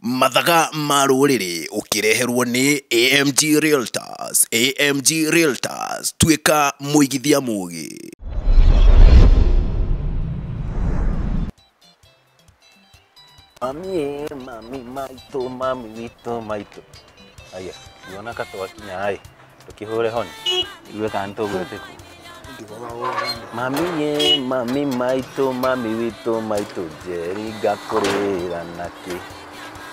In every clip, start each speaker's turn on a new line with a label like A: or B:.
A: Mathaga ma rũrĩrĩ ũkĩreherwo nĩ AMG Realtors. AMG Realtors, tuĩka mũigithia mũgĩ.
B: Mami, mami, maitũ, mami witũ, maitũ. Aya, nguona ka twakinya ĩ, tũkĩhũre honi. Igue kana nĩtũgwĩtĩkwo. Mami ye, mami maitũ, mami witũ, maitũ, Njeri ngakũrĩra nakĩ.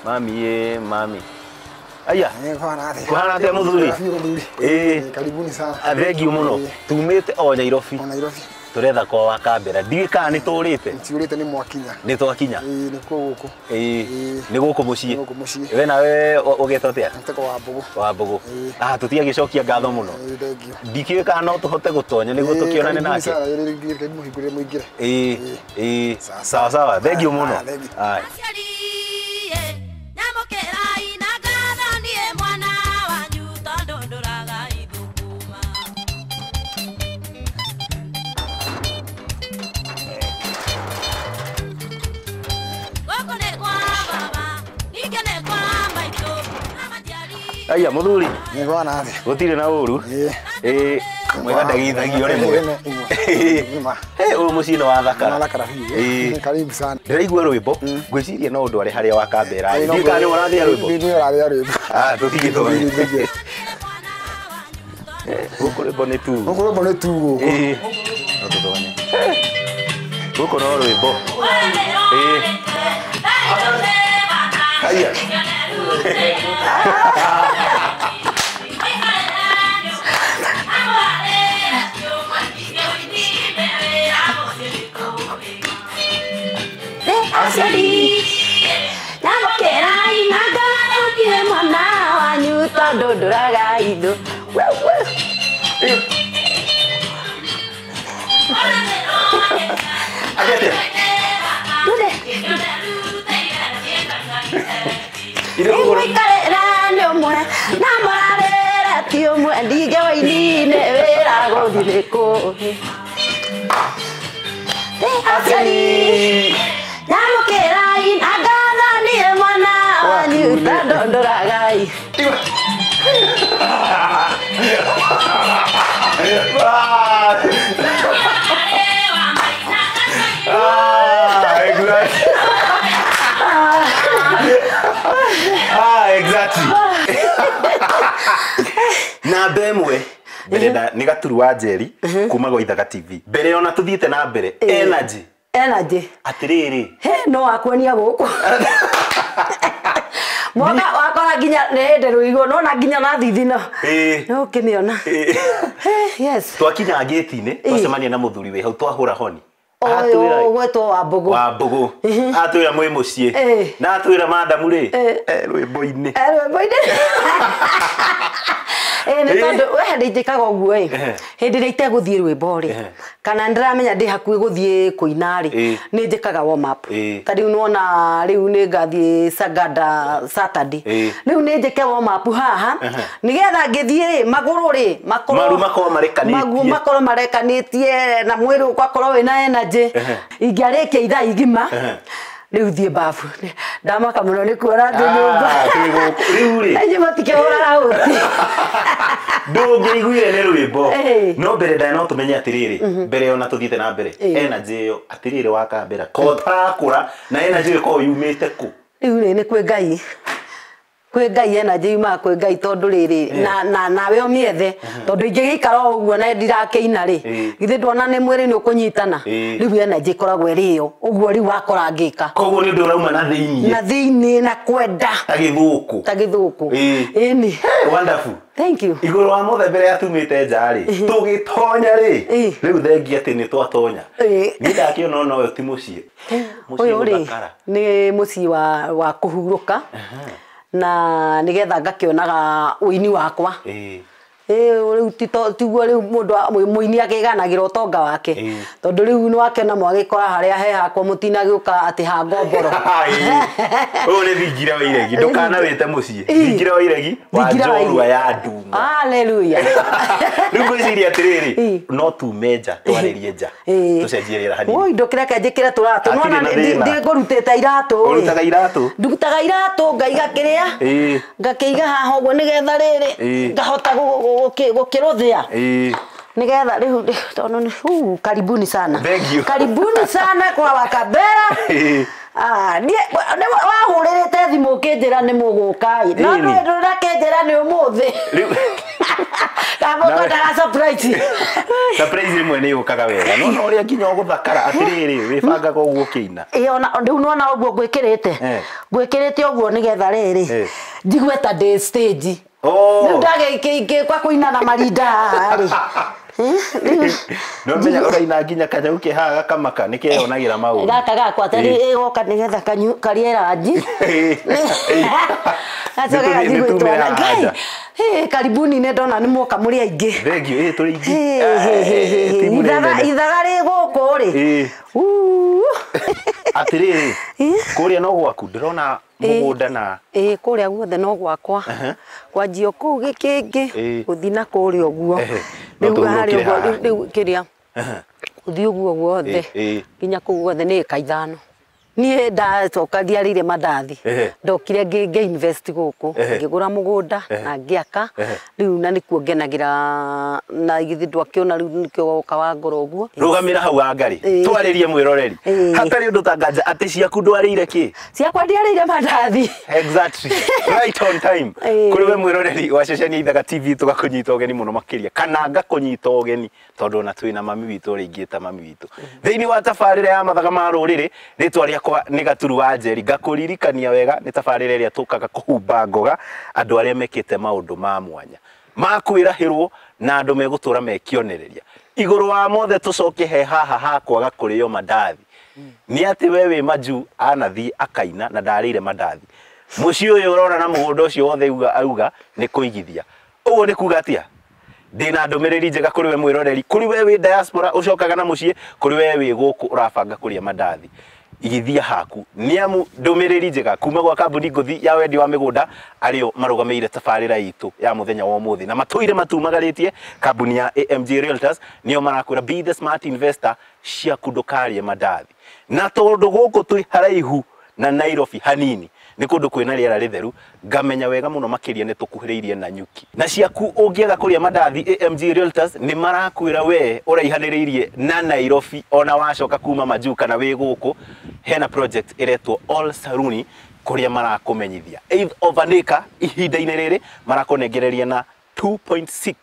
B: Mami ye, mami. Aya, kũhana atĩa mũthuri? Ĩĩ.
C: Karibuni sana.
B: Thengiũ mũno. Tumĩte o Nairobi.
C: O Nairobi.
B: Tũretha kwa Wakambera. Ndiũĩ kana nĩtũrĩte.
C: Ntiũrĩte nĩ mwakinya.
B: Nĩ twakinya.
C: Ĩĩ nĩkuo gũkũ.
B: Ĩĩ.
C: Ĩĩ.
B: Nĩ gũkũ mũciĩ.
C: Nĩ gũkũ mũciĩ.
B: We nawe ũgetwo atĩa?
C: Nĩtagwo wa Mbũgũ.
B: Wa Mbũgũ.
C: Ĩĩ.
B: Ah, tũtiagĩcokia ngatho mũno.
C: Ĩĩ thengiũ.
B: Ndikĩũĩ kana no tũhote gũtonya nĩguo tũkĩonane nake.
C: Karibu mũhingũrĩre mũingĩre.
B: Ĩĩ. Ĩĩ.
C: Sawa,
B: Sawa sawa. Thengiũ mũno.
C: Ah, thengiũ.
B: Aya. Aya mũthuri,
C: Nĩ kwana atĩa?
B: gũtirĩ na ũru.
C: Ĩĩ.
B: Ĩĩ, mwega ndagĩithagio rĩmwe.
C: Ĩĩ. Nĩma.
B: Ĩ, ũyũ mũciĩ nĩ wathakara.
C: Wathakara biũ.
B: Ĩĩ.
C: Karibu sana.
B: Ndĩraigua rwĩmbo, ngwĩciria no ũndũ arĩ harĩa Wakambera. Ndiũĩ kana nĩ ũrathĩa rwĩmbo.
C: Nĩ ũrathĩa rwĩmbo.
B: Ah, tũtigĩtonye. Gũkũ rwĩmbo nĩ tu.
C: Gũkũ rwĩmbo nĩ tu gũkũ.
B: Ĩĩ. No tũtonye. Gũkũ no rwĩmbo. Ĩĩ. Haiya.
D: Aciari nyamũkĩrai na ngatho niĩ mwana wanyu tondũ ndũraga ithu.
B: Atete.
D: Ndũrĩ.
B: Irĩ kũgũrũ.
D: Mũikarĩra nĩ ũmwe na mũrarĩra ti ũmwe ndinge waini-inĩ wĩra gũthiĩ nĩ kũũĩ. Aciari nyamũkĩrai na ngatho niĩ mwana wanyu tondũ ndũraga ithu.
B: Ah, exactly. Ah, exactly. Namba ĩmwe mbere nĩ Gaturu wa Njeri kuma gwa Ithaga TV. Mbere ona tũthiĩte na mbere energy.
D: Energy.
B: Atĩrĩrĩ.
D: He no wakuonia gũkũ. Mwaka wakora nginya nĩ hĩndĩ rũigũ nona nginya na thithino.
B: Ĩĩ.
D: No ũkĩmĩona.
B: Ĩĩ.
D: He, yes.
B: Twakinya gĩti-inĩ twacemania na mũthuri wĩ hau twahũra honi.
D: Ũyũ gwetwo wa Mbũgũ.
B: Wa Mbũgũ. Atwĩra mwĩ mũciĩ.
D: Ĩĩ.
B: Na atwĩra madamu rĩ.
D: Ĩĩ.
B: Rwĩmbo-inĩ.
D: Rwĩmbo-inĩ. Ĩĩ nĩ
B: Ĩĩ.
D: tondũ we hĩndĩ njĩkaga ũguo ĩ.
B: Ehe.
D: Hĩndĩ ĩrĩa itegũthiĩ rwĩmbo rĩ.
B: Ehe.
D: Kana nĩndĩramenya ndĩ hakuhĩ gũthiĩ kũina rĩ.
B: Ĩĩ.
D: Nĩ njĩkaga warm up.
B: Ĩĩ.
D: Ta rĩu nĩwona rĩu nĩ ngathiĩ Sagada Saturday.
B: Ĩĩ.
D: Rĩu nĩ njĩke warm up haha.
B: Ehe.
D: Nĩgetha ngĩthiĩ rĩ magũrũ rĩ makorwo
B: Maru makorwo marekanĩtie.
D: Maguo makorwo marekanĩtie na mwĩrĩ ũgakorwo wĩna energy.
B: Ehe.
D: Ingĩarĩkia ithaa igima.
B: Ehe.
D: Rĩu thiĩ bafu. Ndamaka mũno nĩ kuona andũ nyũmba.
B: Ah, twĩ gũkũ. Rĩu rĩ.
D: Aingĩ matikĩhũraga ũti.
B: Ndũngĩiguire nĩ rwĩmbo.
D: Ĩĩ.
B: No mbere ndaya no tũmenye atĩrĩrĩ, mbere ona tũthiĩte na mbere,
D: Ĩĩ.
B: energy ĩyo atĩrĩrĩ Wakambera, ko ũtarakũra na energy ĩyo ĩkoragwo yumĩte kũ?
D: Rĩu rĩ nĩ kwĩ Ngai. Kwĩ Ngai energy yumaga kwĩ Ngai tondũ rĩrĩ na nawe ũmĩethe tondũ ingĩgĩikara o ũguo na ndirakĩina rĩ
B: Ĩĩ.
D: githĩ ndwona nĩ mwĩrĩ nĩ ũkũnyitana.
B: Ĩĩ.
D: Rĩu energy ĩkoragwo ĩrĩ ĩyo ũguo rĩu wakora ngĩka.
B: Koguo nĩ ũndũ ũrauma na thĩiniĩ.
D: Na thĩiniĩ na kwenda.
B: Ta gĩthũkũ.
D: Ta gĩthũkũ.
B: Ĩĩ.
D: Ĩni.
B: Wonderful.
D: Thank you.
B: Igũrũ wa mothe mbere ya tumĩte nja rĩ, tũgĩtonya rĩ,
D: Ĩĩ.
B: rĩu thengia atĩ nĩ twatonya.
D: Ĩĩ.
B: Niĩ ndakĩona ona ũyũ ti mũciĩ. Mũciĩ
D: Ũyũ rĩ
B: gũthakara.
D: nĩ mũciĩ wa kũhurũka na nĩgetha ngakĩonaga ũini wakwa.
B: Ĩĩ.
D: Rĩu tiguo rĩu mũndũ mũini akĩganagĩra ũtonga wake tondũ rĩu nĩ wakĩona mwagĩkora harĩa he hakwa mũtinagĩũka atĩ ha ngomboro.
B: Ũyũ nĩ Thingira wa Iregi, ndũkana wĩte mũciĩ. Thingira wa Iregi wa njorua ya Ndung'o.
D: Hallelujah.
B: Rĩu ngwĩciria atĩrĩrĩ, no tume nja twarĩrie nja tũcenjie rĩera hanini.
D: Oi, ndũkĩreke njĩkĩre tũratũ. Nĩwona ndĩngũrutĩte iratũ.
B: Ũrutaga iratũ?
D: Ndutaga iratũ ngaiga kĩrĩa ngakĩiga haha ũguo nĩgetha rĩrĩ ngahota gũkĩrũthĩa nĩgetha rĩu tondũ nĩ karibuni sana. Karibuni sana kwa Wakabera. Wahũrĩrĩte thimũ ũkĩnjĩra nĩ mũgũka no ndũrakĩnjĩra nĩ ũmũthĩ. Kamũkwendaga surprise.
B: Surprise rĩmwe nĩ yũkaga wega. No ũrĩa nginya ũgũthakara atĩrĩrĩ wĩbangaga ũguo ũkĩina.
D: Ĩĩ ona rĩu nĩwona ũguo ngwĩkĩrĩte. Ngwĩkĩrĩte ũguo nĩgetha rĩrĩ njigue ta ndĩ stage. Rĩu ndagĩkwa kũina na marinda haha rĩ.
B: No menya ũraina nginya kanyau ke haha gakamaka nĩkeyonagĩra maũndũ.
D: Gaka gakwa tarĩ ĩgoka nĩgetha karĩe ranji. Gacoke gathiĩ gwĩtwara. Ngai, karibuni nĩ ndona nĩ mwoka mũrĩ aingĩ.
B: Thengiũ, ĩĩ tũrĩ aingĩ.
D: Ithaga rĩ gũkũ rĩ.
B: Atĩrĩrĩ, kũrĩa no gwaku ndĩrona mũgũnda na
D: kũrĩa guothe no gwakwa. Kwanjia kũu gĩkĩngĩ gũthiĩ na kũrĩa ũguo. Rĩu harĩa ũguo rĩu kĩrĩa gũthiĩ ũguo guothe nginya kũu guothe nĩ ĩka 5. Niĩ ndacoka ndiarĩire mandathi ndokire ngĩ invest gũkũ ngĩgũra mũgũnda na ngĩaka rĩu na nĩkuo ngenagĩra na githĩ ndwakĩona rĩu nĩkĩo woka wa ngoro ũguo.
B: Rũgamĩra hau Wangari twarĩrie mwĩroreri hatarĩ ũndũ tanganja atĩ ciaku ndwarĩire kĩ?
D: Ciakwa ndiarĩire mandathi.
B: Exactly. Right on time. Kũrĩ we mwĩroreri wa ceceni ya Ithaga TV tũgakũnyita ũgeni mũno makĩria kana ngakũnyita ũgeni tondũ ona twĩna mami witũ ũrĩa ingĩta mami witũ thĩinĩ wa tabarĩra ya mathaga ma rũrĩrĩ. Rĩtwa rĩakwa nĩ Gaturu wa Njeri, ngakũririkania wega nĩ tabarĩra ĩrĩa tũkaga kũhumba ngoga andũ arĩa mekĩte maũndũ ma mwanya ma kwĩrahĩrwo na andũ megũtũra mekĩonereria igũrũ wa mothe. Tũcoke he haha ha kwaga kũrĩo mandathi nĩ atĩ we wĩ majuu anathiĩ akaina na ndarĩire mandathi. Mũciĩ ũyũ ũrona na mũgũnda ũcio wothe auga nĩ kũigithia. Ũguo nĩ kuga atĩa? Ndĩna ndũmĩrĩri njega kũrĩ we mwĩroreri, kũrĩ we wĩ diaspora ũcokaga na mũciĩ, kũrĩ we wĩ gũkũ ũrabanga kũrĩa mandathi. Igithia haku nĩ amu ndũmĩrĩri njega kuma gwa kambuni ngũthi ya wendia wa mĩgũnda arĩo marũgamĩire tabarĩra itũ ya mũthenya wa ũmũthĩ na matũire matumagarĩtie. Kambuni ya AMG Realtors nĩo marakwĩra be the smart investor, ciaku ndũkarĩe mandathi. Na tondũ gũkũ twĩ haraihu na Nairobi hanini nĩ kũndũ kwĩna rĩera rĩtheru, ngamenya wega mũno makĩria nĩ tũkuhĩrĩirie na nyuki. Na ciaku ũngĩaga kũrĩa mandathi, AMG Realtors nĩ marakwĩra we ũraihanĩrĩirie na Nairobi ona wacoka kuma majuu kana wĩ gũkũ, hena project ĩretwo All Saruni kũrĩa marakũmenyithia eighth of an acre ihinda-inĩ rĩrĩ marakũnengereria na 2.6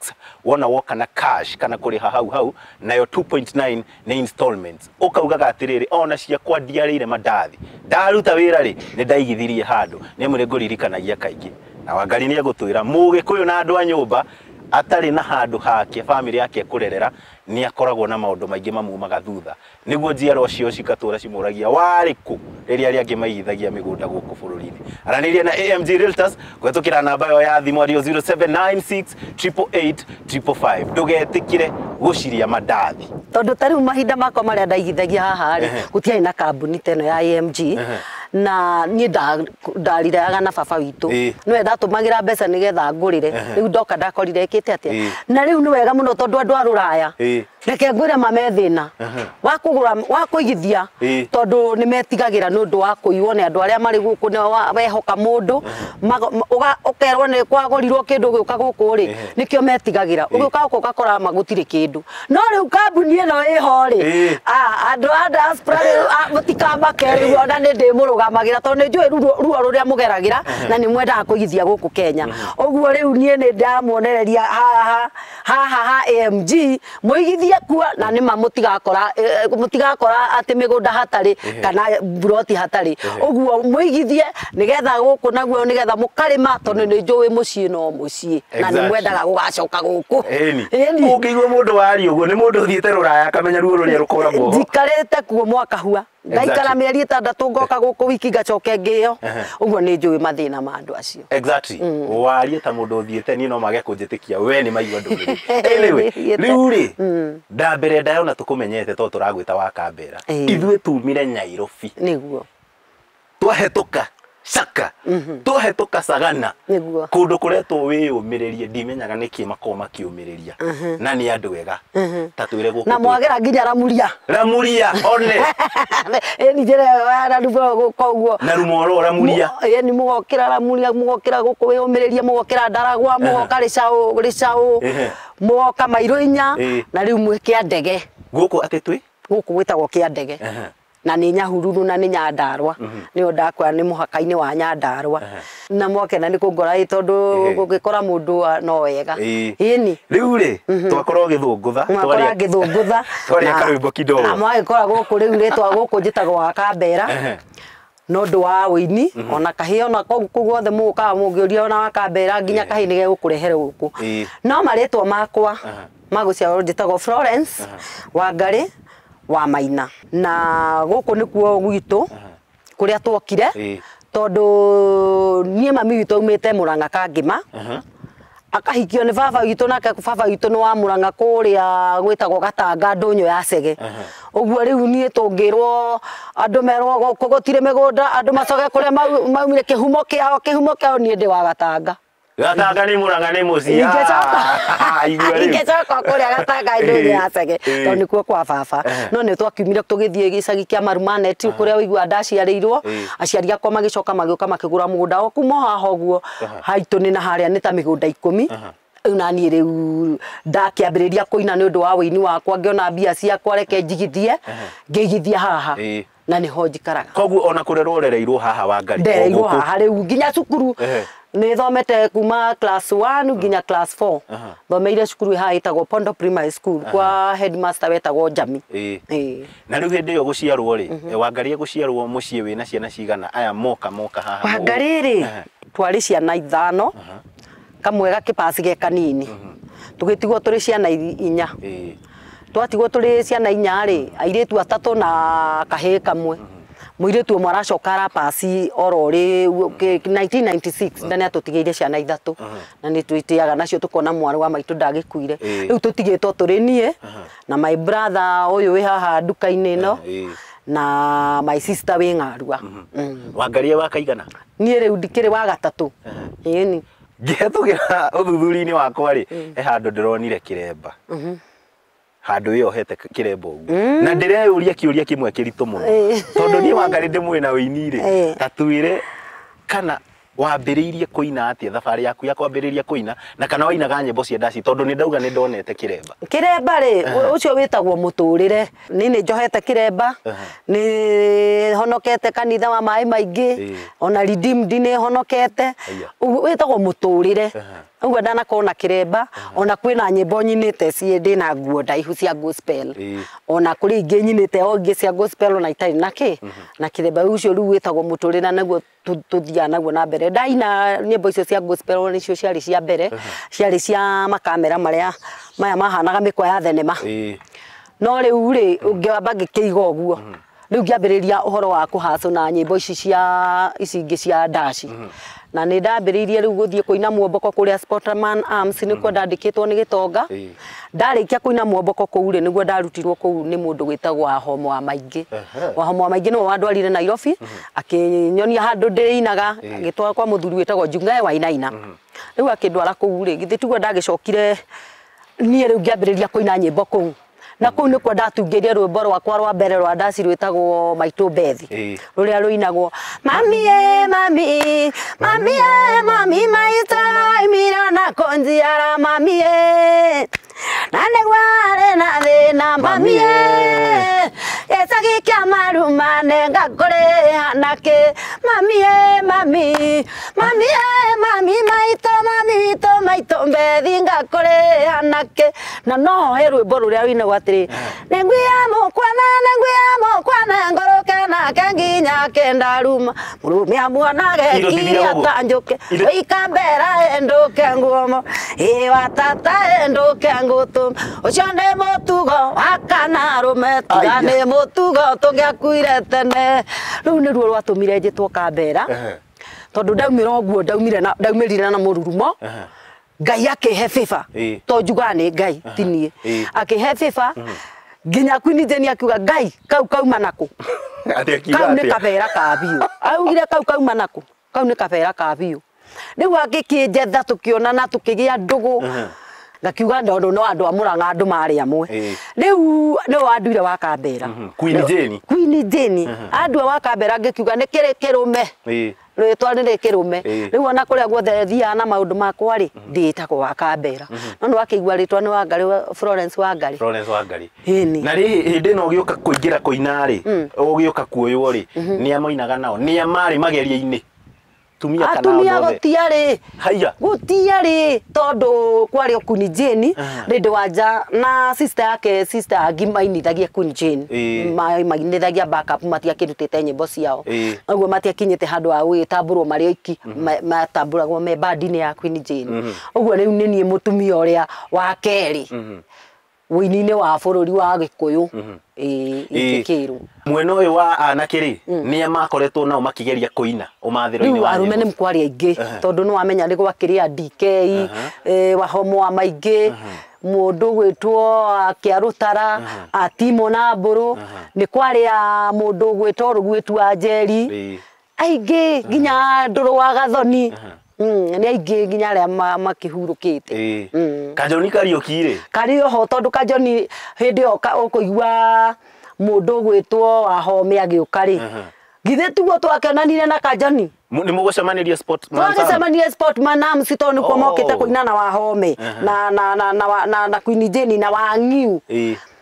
B: wona woka na cash kana kũrĩha hau hau, nayo 2.9 nĩ installments. Ũkaugaga atĩrĩrĩ ona ciakwa ndiarĩire mandathi, ndaruta wĩra rĩ nĩ ndaigithirie handũ. Nĩ amwe ngũririkanagia kaingĩ na Wangari nĩ egũtwĩra mũgĩkũyũ na andũ a nyũmba atarĩ na handũ hake family yake kũrerera nĩ akoragwo na maũndũ maingĩ mamumaga thutha, nĩguo njiarwa cio cikatũra cimũragia warĩ kũ rĩrĩa arĩa angĩ maigithagia mĩgũnda gũkũ bũrũri-inĩ. Aranĩria na AMG Realtors kũhetũkĩra namba yao ya thimũ arĩo 0796 888 555. Ndũgetĩkĩre gũciria mandathi
D: tondũ ta rĩu mahinda makwa marĩa ndaigithagia haha rĩ gũtiarĩ na kambuni ta ĩno ya AMG na niĩ ndariraga na baba witũ nĩwe ndatũmagĩra mbeca nĩgetha ngũrĩre. Rĩu ndoka ndakorire ĩkĩte atĩa na rĩu nĩ wega mũno tondũ andũ a rũraya reke ngwĩre mame thĩna wa kũgũra wa kũigithia tondũ nĩ metigagĩra nĩ ũndũ wa kũiywo nĩ andũ arĩa marĩ gũkũ nĩ wehoka mũndũ ũkerwo nĩ kwagũrirwo kĩndũ ũgĩũka gũkũ rĩ nĩkĩo metigagĩra ũgĩũka gũkũ ũgakora gũtirĩ kĩndũ. No rĩu kambuni ĩno ĩho rĩ andũ a diaspora rĩu mũtikamake rĩu ona nĩ ndĩmũrũgamagĩra tondũ nĩ njũĩ ruo rũrĩa mũgeragĩra na nĩ mwendaga kũigithia gũkũ Kenya. Ũguo rĩu niĩ nĩ ndamuonereria haha haha ha AMG mũigithie kuo na nĩ ma mũtigakora atĩ mĩgũnda hatarĩ kana buroti hatarĩ. Ũguo mũigithie nĩgetha gũkũ naguo nĩgetha mũkarĩma tondũ nĩ njũĩ mũciĩ no mũciĩ na nĩ mwendaga gũgacoka gũkũ.
B: Ũngĩigua mũndũ waria ũguo nĩ mũndũ ũthiĩte rũraya akamenya ruo rũrĩa rũkoragwo ho.
D: Njikarĩte kuo mwaka hua. Ndaikara mĩeri 6 ngoka gũkũ wiki ngacoke ngĩyo. Ũguo nĩ njũĩ mathĩna ma andũ acio.
B: Exactly. Warie ta mũndũ ũthiĩte niĩ no mage kũnjĩtĩkia we nĩ maigua ndũmĩrĩri. Anyway, rĩu rĩ ndambere ndayona tũkũmenyete tondũ tũragwĩta wa Kambera. Ithuĩ tumire Nyairobi.
D: Nĩguo.
B: Twahĩtũka Caka. Twahĩtũka Sagana.
D: Nĩguo.
B: Kũndũ kũretwo wĩyũmĩrĩrie ndimenyaga nĩkĩ makoragwo makĩũmĩrĩria. Na nĩ andũ ega. Ta twĩre gũkũ.
D: Na mwagera nginya Ramuria.
B: Ramuria one.
D: Ĩni njĩra ya Ramuria gũkũ ũguo.
B: Na Rumoro Ramuria.
D: Ĩni mũgokĩra Ramuria mũgokĩra gũkũ wĩyũmĩrĩrie mũgokĩra Ndaragwa mũgoka Rĩcaũ mũgoka Mairũ inya na rĩu mwĩ Kĩandege.
B: Gũkũ atĩ twĩ?
D: Gũkũ gwĩtagwo Kĩandege. Na nĩ Nyahururu na nĩ Nyandarua. Nĩyo ndakora nĩ mũhaka-inĩ wa Nyandarua. Na mwakena nĩ kũngora ĩ tondũ gũgĩkora mũndũ no wega. Ĩni.
B: Rĩu rĩ twakorwo gĩthũngũtha.
D: Mwakora gĩthũngũtha.
B: Twaria karwĩmbo kidogo.
D: Na mwagĩkora gũkũ rĩu rĩtwa gũkũ njĩtagwo wa Kambera. No ũndũ wa ũini ona kahĩ ona kũu guothe mũgũkaga mũngĩũria ona wa Kambera nginya kahĩ nĩ gegũkũrehere gũkũ. No marĩtwa makwa ma gũciarwo njĩtagwo Florence Wangari wa Maina. Na gũkũ nĩkuo gwitũ kũrĩa twokire tondũ niĩ mami witũ aumĩte Murang'a Kangĩma. Akahikio nĩ baba witũ nake baba witũ nĩ wa Murang'a kũrĩa gwĩtagwo Gatanga ndũnyũ ya Cege. Ũguo rĩu niĩ tũngĩrwo andũ merwo gũkũ gũtirĩ mĩgũnda andũ macoke kũrĩa maumire kĩhumo kĩao niĩ ndĩ wa Gatanga.
B: Gatanga nĩ Murang'a nĩ mũciĩ.
D: Ingĩcoka kũrĩa Gatanga ndũnyũ ya Cege tondũ nĩkuo kwa baba. No nĩ twakiumire tũgĩthiĩ gĩcagi kĩa Marumanet kũrĩa ũiguaga ndaciarĩirwo. Aciari akwa magĩcoka magĩũka makĩgũra mũgũnda o kuma haha ũguo haitũ nĩ na harĩa nĩ ta mĩgũnda 10. Rĩu na niĩ rĩu ndakĩambĩrĩria kũina nĩ ũndũ wa ũini wakwa ngĩona mbia ciakwa reke njigithie ngĩigithia haha. Na nĩho njikaraga.
B: Koguo ona kũrerwo ũrereirwo haha Wangari.
D: Ndereirwo haha rĩu nginya cukuru. Nĩ thomete kuma class 1 nginya class 4. Thomeire cukuru haha ĩtagwo Pondo Primary School kwa headmaster wetagwo Njami.
B: Na rĩu hĩndĩ ĩyo gũciarwo rĩ, Wangari gũciarwo mũciĩ wĩna ciana cigana aya moka haha.
D: Wangari rĩ twarĩ ciana 5 kamwe gakĩpass ge kanini. Tũgĩtigwo tũrĩ ciana 4. Twatigwo tũrĩ ciana 4 rĩ, airĩtu 3 na kahĩĩ kamwe. Mũirĩtu ũmwe aracoka arapasi oro rĩ 1996 na nĩatũtigĩire ciana 3 na nĩ twĩtĩaga nacio tũkona mwarĩ wa maitũ ndagĩkuire. Rĩu tũtigĩtwo tũrĩ niĩ na my brother ũyũ wĩ haha nduka-inĩ ĩno na my sister wĩ Ng'arua.
B: Wangari wa kaigana?
D: Niĩ rĩu ndikĩrĩ wa 3. Ĩni.
B: Ngĩhetũkĩra ũthuthuria-inĩ wakwa rĩ, he handũ ndĩronire kĩremba. Handũ ĩyo hete kĩremba ũguo. Na ndĩreyũria kĩũria kĩmwe kĩritũ mũno. Tondũ niĩ Wangari ndĩmũĩ na ũini rĩ, ta twĩre kana wambĩrĩirie kũina atĩa thabarĩ yaku ya kwambĩrĩria kũina na kana wainaga nyĩmbo cia ndaci tondũ nĩ ndauga nĩ ndonete kĩremba.
D: Kĩremba rĩ ũcio wĩtagwo mũtũrĩre. Niĩ nĩ njohete kĩremba, nĩ honokete kanitha wa maĩ maingĩ, ona Redeemed nĩ honokete. Wĩtagwo mũtũrĩre. Ũguo ndanakorwo na kĩremba, ona kwĩna nyĩmbo nyinĩte ciĩ ndĩna nguo ndaihu cia gospel. Ona kũrĩ ingĩ nyinĩte o ingĩ cia gospel ona itarĩ na kĩ na kĩremba. Ũcio rĩu wĩtagwo mũtũrĩre na naguo tũthiaga naguo na mbere. Ndaina nyĩmbo icio cia gospel nĩcio ciarĩ cia mbere, ciarĩ cia makamera marĩa maya mahanaga mĩkwa ya thenema. No rĩu rĩ ngĩamba ngĩkĩiga ũguo. Rĩu ngĩambĩrĩria ũhoro wa kũhacũ na nyĩmbo ici cia ici ingĩ cia ndaci. Na nĩ ndambĩrĩirie rĩu gũthiĩ kũina muomboko kũrĩa Sportman Arms nĩkuo ndandĩkĩtwo nĩ Gĩtonga. Ndarĩkia kũina muomboko kũu rĩ nĩguo ndarutirwo kũu nĩ mũndũ wĩtagwo Wahomo wa Maingĩ. Wahomo wa Maingĩ nĩwe wandwarire Nairobi akĩnyonia handũ ndĩinaga agĩtwara kwa mũthuri wĩtagwo Njung'e Wainaina. Rĩu akĩndwara kũu rĩ githĩ tiguo ndagĩcokire niĩ rĩu ngĩambĩrĩria kũina nyĩmbo kũu. Na kũu nĩkuo ndatungĩirie rwĩmbo rwakwa rwa mbere rwa ndaci rwĩtagwo Maitũ Bethi rũrĩa rũinagwo mami e mami mami e mami maitũ aimira na kũnjiara mami e na nĩguo arĩ na thĩna mami e gĩcagi kĩa Maruma nĩngakũrĩha nakĩ mami e mami mami e mami. Mami maitũ mami witũ maitũ Mbethi ngakũrĩha nake. Na no he rwĩmbo rũrĩa rũinagwo atĩrĩ, nĩngwia mũkwana nĩngwia mũkwana ngũrũke nake nginya kĩndaruma mũrũme amuonage
B: Iro
D: kiria
B: tithia ũguo.
D: ta njũkĩ
B: Iro-
D: wĩikambera ĩndũke nguomo ĩ wa tata ĩndũke ngũtũma ũcio nĩ mũtugo wa kana rũme tiga
B: Aya.
D: nĩ mũtugo tũngĩakuire tene. Rũu nĩruo rwatũmire njĩtwo Kambera tondũ ndaumĩra ũguo ndaumĩrire na mũrurumo. Ngai akĩhe favor to njugaga nĩ Ngai ti niĩ, akĩhe favor nginya Queen Jane akiuga Ngai kau kauma nakũ,
B: Atĩ akiuga
D: kau nĩ
B: atĩa?
D: kabera ka biũ. Augire kau kauma nakũ, kau nĩ kabera ka biũ. Rĩu agĩkĩnjetha tũkĩonana tũkĩgĩa ndũgũ, ngakiuga ndondũ no andũ a Mũrang'a andũ marĩ amwe. Rĩu nĩwe wanduire wa Kambera.
B: Queen Jane.
D: Queen Jane andua wa Kambera, ngĩkiuga nĩ kĩrĩ kĩrũme, rĩtwa nĩ rĩkĩrũme. Rĩu ona kũrĩa guothe thiaga na maũndũ makwa rĩ, ndĩĩtagwo wa Kambera, no nĩ wakĩigua rĩtwa nĩ Wangarĩ, Florence Wangarĩ.
B: Florence Wangarĩ.
D: Ĩni.
B: Na rĩ hĩndĩ ĩno ũgĩũka kũingĩra kũina rĩ, ũgĩũka kuoywo rĩ, nĩa moinaga nao, nĩa marĩ mageria-inĩ, tumia kana
D: atumia?
B: andũ othe?
D: Gũtiarĩ.
B: Haiya.
D: Gũtiarĩ, tondũ kwarĩ o Queen Jane, Lady Wanja na sister yake, sister angĩ mainithagia Queen Jane. Mainithagia backup, matiakĩrutĩte nyĩmbo ciao ũguo matiakinyĩte handũ ha gũgĩtambũrwo marĩ oiki, matambũragwo me band-inĩ ya Queen Jane. Ũguo rĩu nĩ niĩ mũtumia ũrĩa wa kerĩ wũini-inĩ wa bũrũri wa Gĩkũyũ ingĩkĩrwo.
B: Mwena ũyũ wa anake rĩ, nĩa makoretwo nao makĩgeria kũina ũmathĩro-inĩ
D: Rĩu
B: wa
D: arũme
B: nyĩmbo?
D: nĩ kwarĩ aingĩ, tondũ nĩ wamenya nĩ gwakĩrĩ a DK, Wahomo wa maingĩ, mũndũ gwĩtwo Kĩarũtara, Atimo na Mbũrũ, nĩ kwarĩ a mũndũ gwĩtwo Rũguĩtu wa Njeri, aingĩ nginya Ndũrũ wa Gathoni. Nĩ aingĩ nginya arĩa makĩhurũkĩte.
B: Kanjoni Kariũki rĩ?
D: Karĩ oho, tondũ Kanjoni hĩndĩ ĩyo ũkũigua mũndũ gwĩtwo Wahome agĩũka rĩ, githĩ tiguo twakĩonanire na Kanjoni?
B: Nĩ mũgũcemanĩria Sport Man Sam?
D: Twagĩcemania Sportman Arms tondũ nĩkuo mokĩte kũina na Wahome na na na na wa- na na Queen Jane na Wang'iu.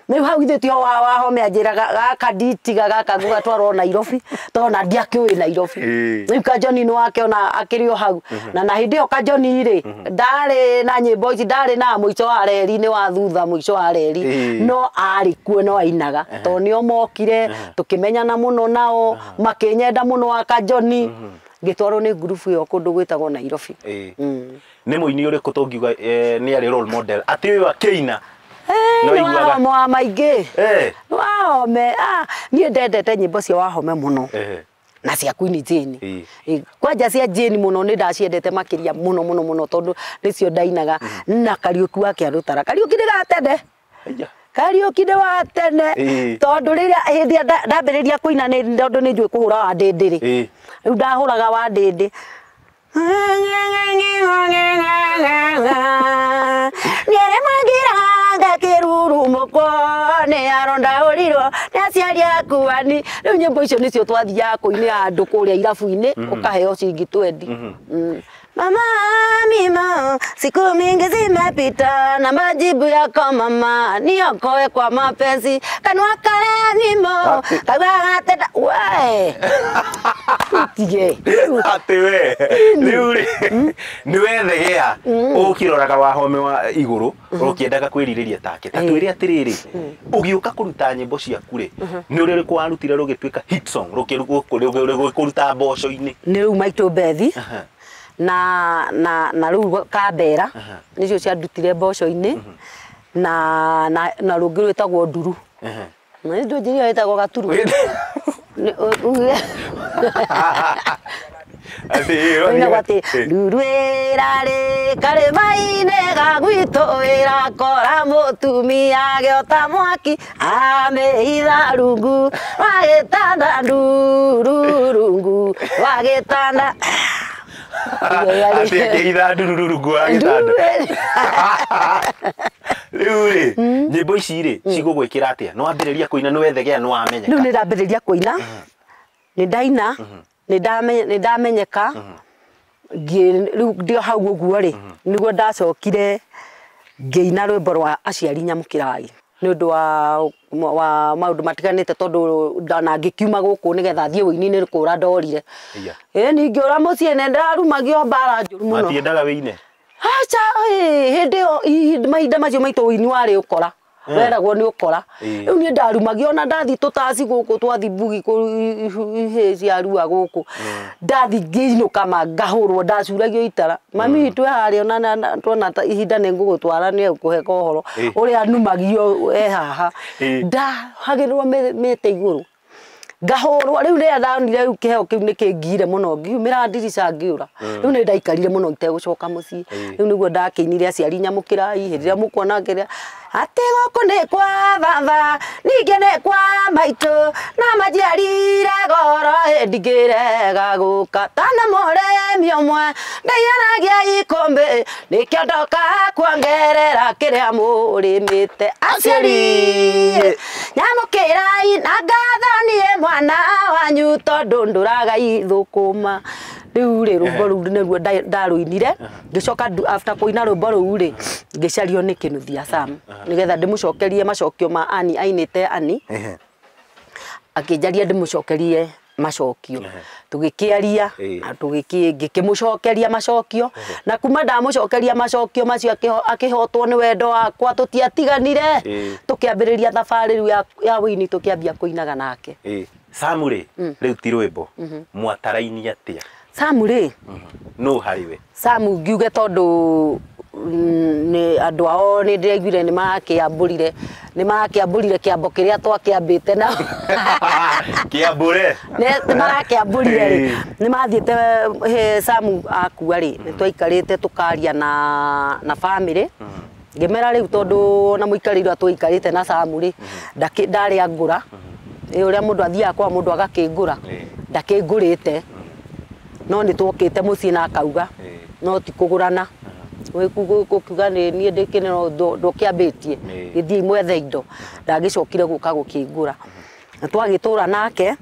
D: Rĩu hau githĩ tiho Wahome anjĩraga gaka nditiga gaka ngũgatwarwo Nairobi, tondũ na ndiakĩũĩ Nairobi. Rĩu Kanjoni nĩ wakĩona akĩrĩ o hau, na hĩndĩ ĩyo Kanjoni rĩ ndarĩ na nyĩmbo ici, ndarĩ na mũico wa reri, nĩ wa thutha mũico wa reri, no arĩ kuo no ainaga, tondũ nĩo mokire tũkĩmenyana mũno nao makĩnyenda mũno wa Kanjoni, ngĩtwarwo nĩ ngurubu ĩyo kũndũ gwĩtagwo Nairobi.
B: Nĩ mũini ũrĩkũ tũngiuga nĩ arĩ role model atĩ ũyũ akĩina no
D: Nĩ
B: iguaga?
D: Wahome wa maingĩ. Nĩ Wahome, niĩ ndendete nyĩmbo cia Wahome mũno na cia Queen Jane. Kwanja cia Jane mũno nĩ ndaciendete makĩria mũno mũno mũno, tondũ nĩcio ndainaga na Kariũki wa Kĩarũtara. Kariũki nĩ gatene.
B: Haiya.
D: Kariũki nĩ wa tene, tondũ rĩrĩa hĩndĩ ĩrĩa ndambĩrĩria kũina nĩ tondũ nĩ njũĩ kũhũra wa ndĩndĩ rĩ, rĩu ndahũraga wa ndĩndĩ nĩarĩmangiranga kĩrurumũko nĩ arondaũrirwo nĩ aciari aku ani. Rĩu nyĩmbo icio nĩcio twathiaga kũinĩra andũ kũrĩa irabu-inĩ, ũkaheo ciringi 20. Mama mima, siku mingi zimepita na majibu yako mama niokoe kwa mapenzi kanua kare mimo kawa gatenda we tige.
B: Atĩ we rĩu rĩ nĩ wethegea ũkĩroraga Wahome wa igũrũ ũkĩendaga kwĩrirĩria take, ta twĩre atĩrĩrĩ, ũgĩũka kũruta nyĩmbo ciaku rĩ, nĩ ũrĩ ũrĩkũ warutire rũgĩtuĩka hit song rũgĩkũruta mboco-inĩ?
D: Nĩ rĩu maitũ Bethi na rĩu Kambera nĩcio ciandutire mboco-inĩ, na rũngĩ rwĩtagwo nduru. Nĩ ndũnjĩrire ĩtagwo gaturu.
B: Atĩ
D: Oinagwo atĩ nduru ĩrarĩ karĩma-inĩ ga gwitũ ĩrakora mũtumia agĩota mwaki amĩhitha rungu rwa gĩtanda, nduru rungu rwa gĩtanda.
B: Atĩ akĩhitha nduru rungu wa gĩtanda. Rĩu rĩ nyĩmbo ici rĩ cigũgwĩkĩra atĩa? Nĩ wambĩrĩria kũina, nĩ wethegea, nĩ wamenyeka?
D: Rĩu nĩ ndambĩrĩria kũina, nĩ ndaina, nĩ ndamenyeka. Rĩu ndĩ hau ũguo rĩ, nĩguo ndacokire ngĩina rwĩmbo rwa aciari nyamũkĩrai nĩ ũndũ wa wa maundu matiganite tondu ndana ngikiuma guku nigetha thie wini-ini kura ndorire. Ningĩ ũra mũciĩ nĩ ndarumagio mbara njũru mũno.
B: Matiendaga wĩine?
D: Aca, hĩndĩ ĩyo mahinda macio maitũ wĩini warĩ ũkora. Weragwo nĩ ũkora. Rĩu niĩ ndarumagio ona ndathi tũtaci gũkũ twathi mbugi ihĩ cia rua gũkũ. Ndathi ngĩinũka ma ngahũrwo ndacuragio itara. Mami witũ e harĩa ona tuona ihinda nĩ ngũgũtwara nĩ egũkũhe kohoro. Ũrĩa numagio e haha. Ndahagĩrwo mĩtĩ igũrũ. Ngahũrwo rĩu rĩrĩa ndonire rĩu kĩheo kĩu nĩ kĩngire mũno ngiumĩra ndirica ngĩũra. Rĩu nĩ ndaikarire mũno itegũcoka mũciĩ. Rĩu nĩguo ndakĩinire aciari nyamũkĩrai hĩndĩ ĩrĩa mũkuona kĩrĩa atĩ gũkũ nĩ kwa baba ningĩ nĩ kwa maitũ na majiarire goro ndingĩrega gũka tana mũrĩmi ũmwe ndaiyanagia ikũmbĩ nĩkĩo ndoka kuongerera kĩrĩa mũrĩmĩte aciari nyamũkĩrai na ngatho niĩ mwana wanyu tondũ ndũraga ithũkũma. Rĩu rĩ rwĩmbo rũu nĩruo ndarũinire ngĩcoka after kũina rwĩmbo rũu rĩ ngĩcario nĩ Kĩnuthia Sam nĩgetha ndĩmũcokerie macokio ma Ani ainĩte Ani akĩnjaria ndĩmũcokerie macokio tũgĩkĩaria na ngĩkĩmũcokeria macokio na kuma ndamũcokeria macokio macio akĩhotwo nĩ wendo wakwa tũtiatiganire tũkĩambĩrĩria thabarĩ rĩu ya wĩini tũkĩambia kũinaga nake.
B: Sam rĩ rĩu ti rwĩmbo mwataraini atĩa?
D: Sam rĩ
B: no harĩ we?
D: Sam ngiuge tondũ nĩ andũ ao nĩ ndĩraiguire nĩ marakĩambũrire kĩambo kĩrĩa twakĩambĩte nao.
B: Kĩambũre?
D: Nĩ marakĩambũrire rĩ nĩ mathiĩte Sam akua rĩ nĩ twaikarĩte tũkaria na family ngĩmera rĩu tondũ ona mũikarĩire twaikarĩte na Sam rĩ ndarĩ angũra ũrĩa mũndũ athiaga kwa mũndũ agakĩngũra ndakĩngũrĩte no nĩ twokĩte mũciĩ na akauga no ti kũgũrana gũkiuga nĩ niĩ ndĩkĩne ndũkĩambĩtie gĩthiĩ mwethe indo ndagĩcokire gũka gũkĩngũra na twagĩtũra nake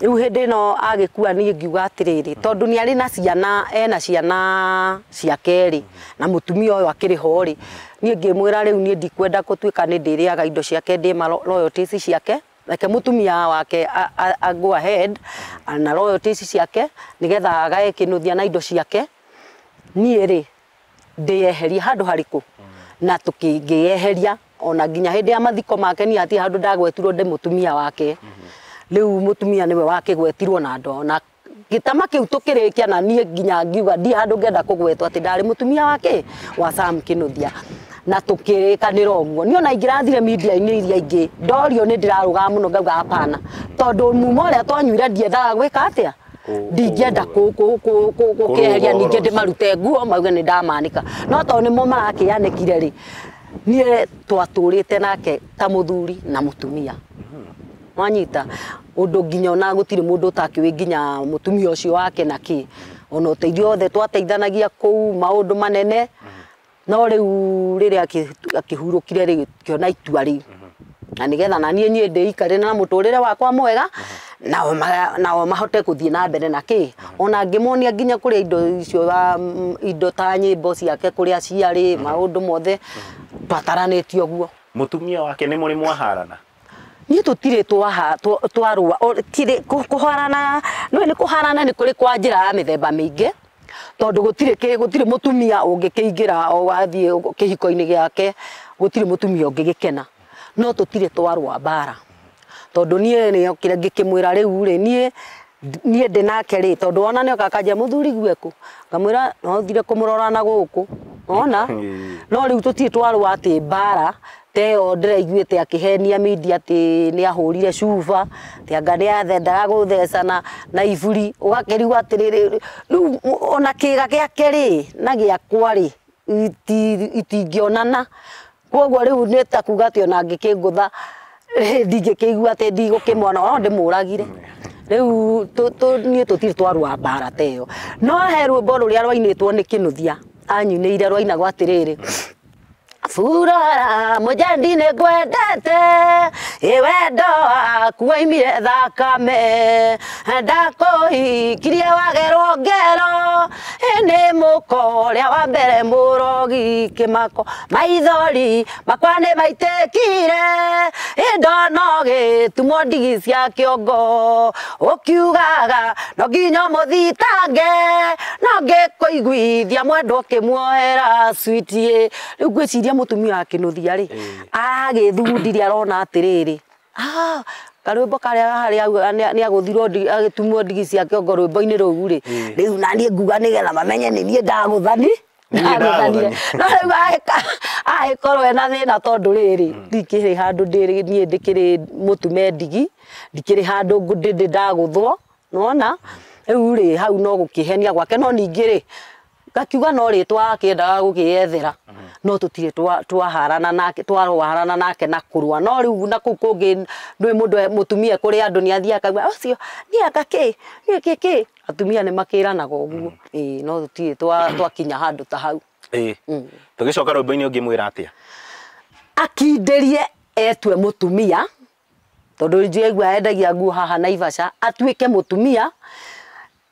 D: rĩu hĩndĩ ĩno agĩkua niĩ ngiuga atĩrĩrĩ tondũ nĩ arĩ na ciana ena ciana ciake rĩ na mũtumia ũyũ akĩrĩ ho rĩ niĩ ngĩmwĩra rĩu niĩ ndikwenda gũtuĩka nĩ ndĩrĩaga indo ciake ndĩ ma royalties ciake reke mũtumia wake a go ahead na royalties ciake nĩgetha agae Kĩnuthia na indo ciake niĩ rĩ ndĩyeherie handũ harĩkũ na tũkĩngĩyeheria ona nginya hĩndĩ ya mathiko make niĩ hatirĩ handũ ndagwetirwo ndĩ mũtumia wake rĩu mũtumia nĩwe wakĩgwetirwo na andũ na gĩtama kĩu tũkĩrĩkia na niĩ nginya ngiuga ndi handũ ngenda kũgwetwo atĩ ndarĩ mũtumia wake wa Sam Kĩnuthia na tũkĩrĩkanĩra ũguo niĩ ona ingĩrathire media-inĩ iria ingĩ ndorio nĩ ndĩrarũgama mũno ngauga hapana tondũ mumo ũrĩa twanyuire ndiendaga gwĩka atĩa ndingĩenda gũkĩeheria ningĩ ndĩmarute nguo mauge nĩ ndamanĩka no tondũ nĩmo marakĩanĩkire rĩ niĩ twatũrĩte nake ta mũthuri na mũtumia wanyita ũndũ nginya ona gũtirĩ mũndũ ũtakĩũĩ nginya mũtumia ũcio wake na kĩ ona ũteithio wothe twateithanagia kũu maũndũ manene no rĩu rĩrĩa akĩhurũkire rĩ kĩona itua rĩu na nĩgetha na niĩ niĩ ndĩikare na mũtũrĩre wakwa mwega nao mahote gũthiĩ na mbere na kĩ ona ngĩmonia nginya kũrĩa indo icio indo ta nyĩmbo ciake kũrĩa ciarĩ maũndũ mothe twataranĩtie ũguo.
B: Mũtumia wake nĩ mũrĩ mwaharana?
D: Niĩ tũtirĩ twarũa kũharana no nĩ kũharana nĩ kũrĩ kwa njĩra ya mĩthemba mĩingĩ tondũ gũtirĩ mũtumia ũngĩkĩingĩra o wathiĩ kĩhiko-inĩ gĩake gũtirĩ mũtumia ũngĩgĩkena no tũtirĩ twarũa mbara tondũ niĩ nĩokire ngĩkĩmwĩra rĩu rĩ niĩ ndĩ nake rĩ tondũ ona nĩoka akanjia mũthuri gweku ngamwĩra no thire kũmũrora na gũkũ ona no rĩu tũtirĩ twarũa atĩ mbara ta ĩyo ndĩraiguĩte akĩhenia media atĩ nĩ ahũrire cuba atĩ anga nĩ athendaga gũthecana na iburi ũgakĩrigwo atĩrĩrĩ rĩu ona kĩga gĩake rĩ na gĩakwa rĩ itingĩonana koguo rĩu nĩ ta kuga atĩ ona angĩkĩngũtha ndingĩkĩigua atĩ ndigũkĩmwona no ndĩmũragire rĩu niĩ tũtirĩ twarũa mbara ta ĩyo no he rwĩmbo rũrĩa rwainĩtwo nĩ Kĩnuthia anyinĩire rwainagwo atĩrĩrĩ Furora mũjendi nĩ ngwendete ĩ wendo waku waimire thakame ndakũhikirie wagerwo ngero nĩ mũko ũrĩa wa mbere mũrogi kĩmako maithori makwa nĩ maitĩkire ndona ũgĩtumwo ndigi cia kĩongo ũkiugaga no nginya ũmũthitange no ngĩkũiguithia mwendwa ũkĩmuohera sweetie. Rĩu ngwĩciria mũtumia wa Kĩnuthia rĩ agĩthugundire arona atĩrĩrĩ karwĩmbo karĩa harĩa nĩ agũthirwo agĩtumwo ndigi cia kĩongo rwĩmbo-inĩ rũu rĩ rĩu na niĩ nguga nĩgetha mamenye nĩ niĩ ndagũthani ndagũthanire no rĩu agĩkorwo ena thĩna tondũ rĩrĩ ndikĩrĩ handũ niĩ ndĩkĩrĩ mũtume ndigi ndikĩrĩ handũ ndĩ ndagũthwo nĩwona rĩu rĩ hau no gũkĩhenia gwake no ningĩ rĩ gakiuga no rĩtwa akĩendaga gũkĩyethera no tũtirĩ twaharana nake twarũarana nake na kũrũa no rĩu na kũu kũngĩ ndũĩ mũndũ mũtumia kũrĩ andũ nĩ athiaga akauga ũcio niĩ anga kĩ niĩ kĩ kĩ atumia nĩ makĩranaga ũguo ĩĩ no tũtirĩ twakinya handũ ta hau.
B: Tũgĩcoka rwĩmbo-inĩ ũngĩmwĩra atĩa?
D: Akindĩrie etue mũtumia tondũ njiguaga endagia nguo haha Naivasha atuĩke mũtumia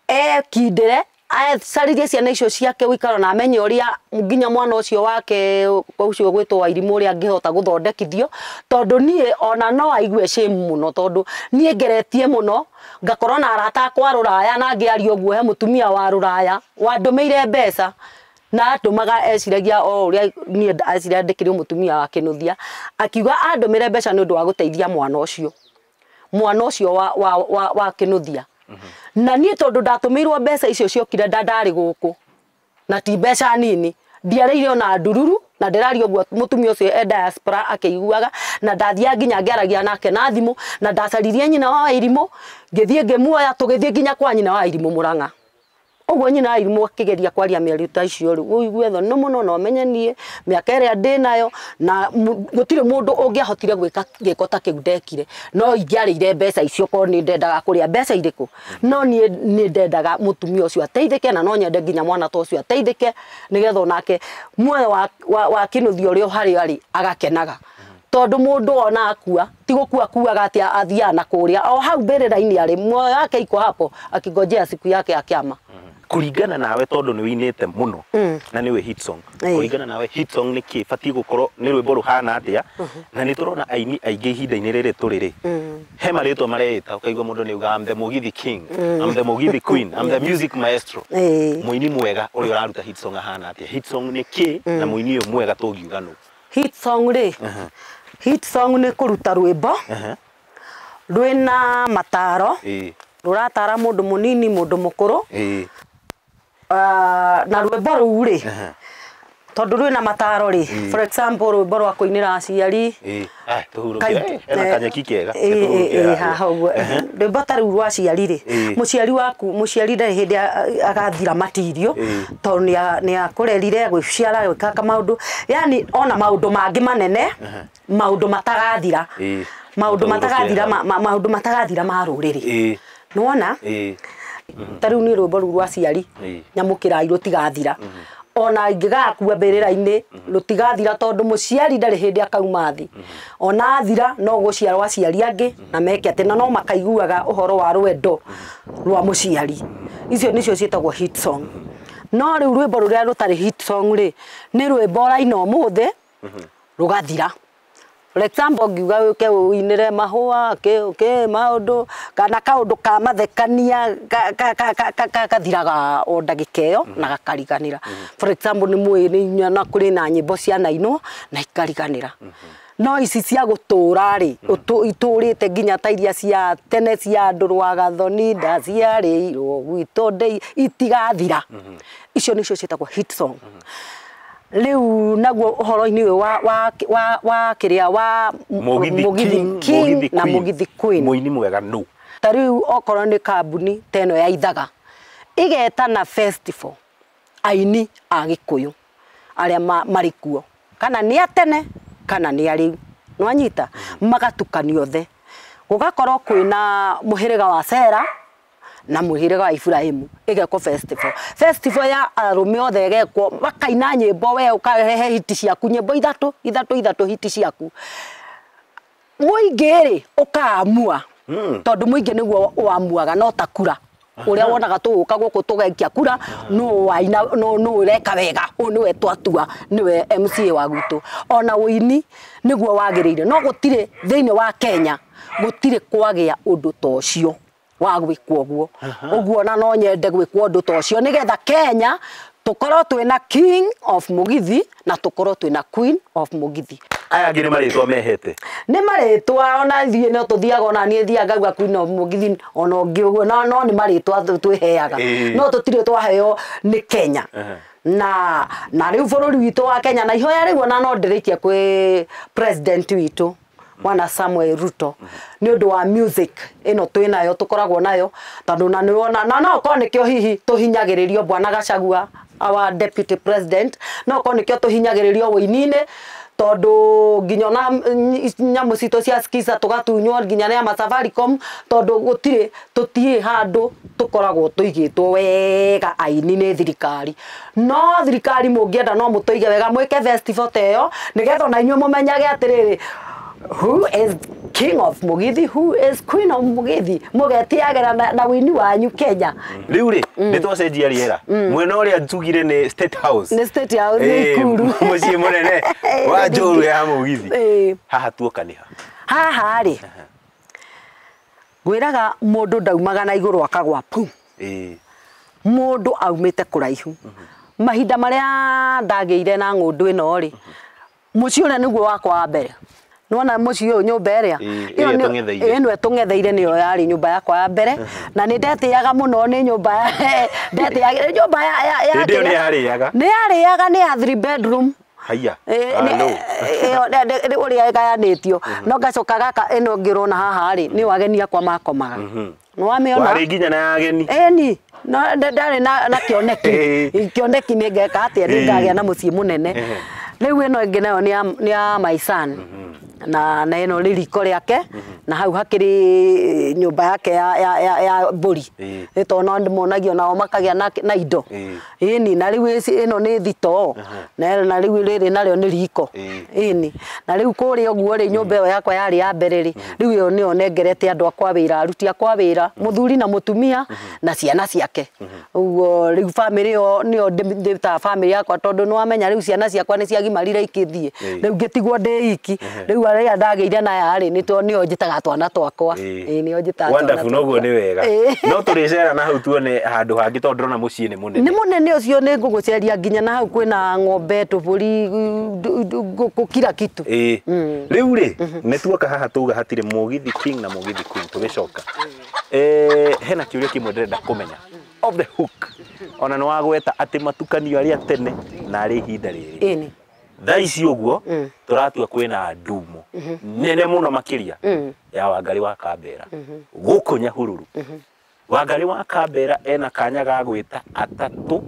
D: ekindĩre acaririe ciana icio ciake ũikaro na amenye ũrĩa nginya mwana ũcio wake ũcio ũgwĩtwo Wairimũ ũrĩa angĩhota gũthondekithio tondũ niĩ ona no aigue shame mũno tondũ niĩ ngeretie mũno ngakorwo na arata akwa rũraya na ngĩaria ũguo he mũtumia wa rũraya wandũmĩire mbeca na atũmaga eciragia o ũrĩa niĩ eciragia ndĩkĩrĩ mũtumia wa Kĩnuthia akiuga andũmĩre mbeca nĩ ũndũ wa gũteithia mwana ũcio wa Kĩnuthia. Na niĩ tondũ ndatũmĩirwo mbeca icio ciokire ndarĩ gũkũ na ti mbeca nini ndiarĩire ona ndururu na ndĩraria ũguo mũtumia ũcio e diaspora akĩiguaga na ndathiaga nginya ngĩaragia nake na thimũ na ndacaririe nyina wa Wairimũ ngĩthiĩ ngĩmuoya tũgĩthiĩ nginya kwa nyina wa Wairimũ Mũrang'a ũguo nyina wa Wairimũ akĩgeria kwaria mĩario ta icio rĩ ũigue thoni mũno na ũmenye niĩ mĩaka ĩrĩa ndĩnayo na gũtirĩ mũndũ ũngĩahotire gwĩka gĩko ta kĩu ndekire no ingĩarĩire mbeca icio korwo nĩ ndendaga kũrĩa mbeca irĩkũ no niĩ nĩ ndendaga mũtumia ũcio ateithĩke na no nyende nginya mwana ta ũcio ateithĩke nĩgetha onake muoyo wa Kĩnuthia ũrĩa harĩa arĩ agakenaga tondũ mũndũ ona akua ti gũkua akuaga atĩ athiaga na kũrĩa o hau mbĩrĩra-inĩ arĩ muoyo wake iko hapo akingojea siku yake ya kĩama.
B: Kũringana nawe tondũ nĩ wĩinĩte mũno na nĩwe hit song kũringana nawe hit song nĩ kĩ batiĩ gũkorwo nĩ rwĩmbo rũhana atĩa na nĩ tũrona aini aingĩ ihinda-inĩ rĩrĩ tũrĩ rĩ he marĩtwa mareĩta ũkaigua mũndũ nĩ auga I'm the Mũgithi king, I'm the Mũgithi queen, I'm the music maestro. Mũini mwega ũrĩa ũraruta hit song ahana atĩa? Hit song nĩ kĩ na mũini ũyũ mwega tũngiuga nũ?
D: Hit song rĩ hit song nĩ kũruta rwĩmbo rwĩna mataro rũratara mũndũ mũnini mũndũ mũkũrũ na rwĩmbo rũu rĩ tondũ rwĩna mataro rĩ for example rwĩmbo rwa kũinĩra aciari rwĩmbo ta rũu rwa aciari rĩ mũciari waku mũciari ndarĩ hĩndĩ agathira matirio tondũ nĩ akũrerire gwĩciara gwĩka maũndũ yani ona maũndũ mangĩ manene maũndũ matagathira maũndũ matagathira ma rũrĩrĩ nĩwona ta rĩu nĩ rwĩmbo rũu rwa aciari nyamũkĩrai rũtigathira ona ingĩgakua mbĩrĩra-inĩ rũtigathira tondũ mũciari ndarĩ hĩndĩ akauma thĩ ona athira no gũciarwo aciari angĩ na meke atĩ na no makaiguaga ũhoro wa rwendo rwa mũciari. Icio nĩcio ciĩtagwo hit song. No rĩu rwĩmbo rũrĩa rũtarĩ hit song rĩ nĩ rwĩmbo ũraina ũmũthĩ rũgathira. For example ngiuga ũke ũinĩre mahũa kĩ maũndũ kana kaũndũ ka mathekania gathiraga o ndagĩka ĩyo na gakariganĩra. For example nĩ mũĩ nĩ na kũrĩ na nyĩmbo cianainwo na ikariganĩra. No ici cia gũtũra rĩ itũrĩte nginya ta iria cia tene cia andũ rwa Gathoni ndaciarĩirwo gwitũ ndĩ itigathira. Icio nĩcio ciĩtagwo hit song. Rĩu naguo ũhoro-inĩ ũyũ wa kĩrĩa wa Mũgithi King na Mũgithi Queen
B: mũini mwega nũ?
D: Ta rĩu okorwo nĩ kambuni ta ĩno ya Ithaga ĩgetana festival aini a Gĩkũyũ arĩa marĩ kuo kana nĩ a tene kana nĩ a rĩu nĩwanyita magatukanio othe gũgakorwo kwĩna mũhĩrĩga wa Sera na mũhĩrĩga wa Ibrahimu ĩgekwo festival. Festival ya arũme othe ĩgekwo makaina nyĩmbo, we ũkarehe hiti ciaku, nyĩmbo ithatũ ithatũ ithatũ hiti ciaku. Mũingĩ rĩ ũkaamua, tondũ mũingĩ nĩguo wamuaga, no ta kura ũrĩa wonaga tũgũka gũkũ tũgaikia kura, nũ waina, nũ ũreka wega, ũyũ nĩwe twatua nĩwe MCA wa gwitũ. Ona ũini nĩguo wagĩrĩire, no gũtirĩ thĩinĩ wa Kenya gũtirĩ kwagĩa ũndũ ta ũcio wa gwĩkwo ũguo. Ũguo ona no nyende gwĩkwo ũndũ ta ũcio nĩgetha Kenya tũkorwo twĩna King of Mugithi na tũkorwo twĩna Queen of Mugithi.
B: Aya angĩ nĩ marĩtwa mehete.
D: Nĩ marĩtwa, ona ithuĩ no tũthiaga, ona niĩ thiaga ngauga Queen of Mugithi ona ũngĩ ũguo, no nĩ marĩtwa twĩheaga, no tũtirĩ twaheo nĩ Kenya. Na rĩu bũrũri witũ wa Kenya, na ihoya rĩu ona no ndĩrĩkie kwĩ president witũ Bwana Samuel Ruto nĩ ũndũ wa music ĩno twĩnayo, tũkoragwo nayo, tondũ na nĩwona na no okorwo nĩkĩo hihi tũhinyagĩrĩrio Bwana Gachagua our deputy president, no okorwo nĩkĩo tũhinyagĩrĩrio wũini-inĩ, tondũ nginya ona nyamũ citũ cia Skiza tũgatunywo nginya nĩ ama Safaricom, tondũ gũtirĩ tũtirĩ handũ tũkoragwo tũigĩtwo wega aini nĩ thirikari. No thirikari mũngĩenda no mũtũige wega, mwĩke festival ta ĩyo nĩgetha ona inyuĩ mũmenyage atĩrĩrĩ, who is King of Mugithi, who is Queen of Mugithi, mũgetiagĩra na wini wanyu Kenya.
B: Rĩu rĩ nĩ twacenjia rĩera, mwena ũrĩa njugire nĩ State House,
D: nĩ State House nĩ Ikuru,
B: mũciĩ mũnene wa njũru ya Mugithi. Haha tuoka nĩ ha?
D: Haha rĩ ngwĩraga mũndũ ndaumaga na igũrũ akagwa pu, mũndũ aumĩte kũraihu. Mahinda marĩa ndagĩire na ng'ũndũ ĩno rĩ, mũciĩ ũrĩa nĩguo wakwa wa mbere. Nĩwona mũciĩ ũyũ, nyũmba ĩrĩa ĩno ĩtũng'etheire nĩyo yarĩ nyũmba yakwa ya mbere, na nĩ ndetĩaga mũno nĩ nyũmba ndetĩaga nyũmba ya nĩ yarĩaga, nĩ ya 3 bedroom.
B: Haiya,
D: ũrĩa ĩgayanĩtio, no ngacoka gaka ĩno ngĩrona haha rĩ nĩ ageni akwa makomaga. Nĩwamĩona?
B: Warĩ nginya na ageni.
D: Ĩni, no ndarĩ na kĩoneki, kĩoneki nĩ ngeka atĩa, nĩ ngagĩa na mũciĩ mũnene. Rĩu ĩno ĩngĩ nayo nĩ ya my son, na ĩno nĩ riko rĩake, na hau hakĩrĩ nyũmba yake ya mbũri, nĩ tondũ no ndĩmonagio nao makagĩa na indo. Ĩni, na rĩu ĩno nĩ thitoo, na rĩu rĩrĩ narĩo nĩ riko. Ĩni, na rĩu kũrĩa ũguo rĩ, nyũmba ĩyo yakwa yarĩ ya mbere rĩ, rĩu ĩyo nĩyo nengerete andũ akwa wĩra, aruti akwa wĩra, mũthuri na mũtumia na ciana ciake. Ũguo rĩu bamĩrĩ ĩyo nĩyo ndĩtaga bamĩrĩ yakwa, tondũ nĩwamenya rĩu ciana ciakwa nĩ ciagimarire ikĩthiĩ, rĩu ngĩtigwo ndĩ iki. Rĩu arĩa ndagĩire na rĩ nĩo njĩtaga twana twakwa. Nĩo njĩtaga twana.
B: Wonderful, noguo nĩ wega. No tũrĩcera na hau tuone handũ hangĩ, tondũ ndĩrona mũciĩ nĩ mũnene.
D: Nĩ mũnene ũcio, nĩ ngũgũceria nginya na hau kwĩna ng'ombe, tũbũri, ngũkũ, kila kitu.
B: Rĩu rĩ nĩ tuoka haha tuga hatirĩ Mugithi King na Mugithi Queen, tũgĩcoka hena kĩũria kĩmwe ndĩrenda kũmenya off the hook. Ona nĩ wagweta atĩ matukanio arĩa tene na arĩ ihinda rĩrĩ. Thaa ici ũguo tũratua kwĩna ndumo nene mũno makĩria ya Wangari wa Kambera gũkũ Nyahururu. Wangari wa Kambera ena kanya ga gwĩta atatũ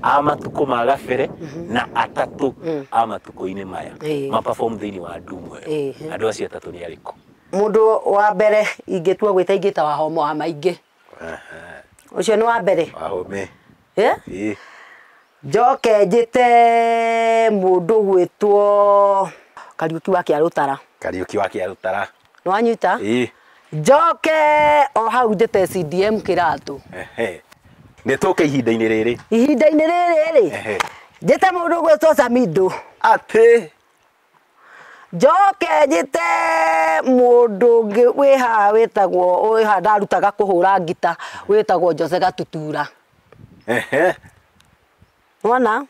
B: a matukũ ma gabere na atatũ a matukũ-inĩ maya ma perform thĩinĩ wa ndumo ĩyo. Andũ acio atatũ nĩ arĩkũ?
D: Mũndũ wa mbere ingĩtua gwĩta ingĩta Wahoma wa Maingĩ. Ũcio nĩ wa mbere.
B: Wahome.
D: Njoke njĩte mũndũ gwĩtwo Kariũki wa Kĩarũtara.
B: Kariũki wa Kĩarũtara.
D: Nĩwanyita? Njoke o hau njĩte CDM Kĩratũ.
B: Nĩ tũke ihinda-inĩ rĩrĩ.
D: Ihinda-inĩ rĩrĩ rĩ, njĩte mũndũ gwĩtwo Samido.
B: Atĩ
D: Njoke njĩte mũndũ ũngĩ wĩ haha wĩtagwo, wĩ haha ndarutaga kũhũra ngita, wĩtagwo Jose Gatutura. Nĩwona?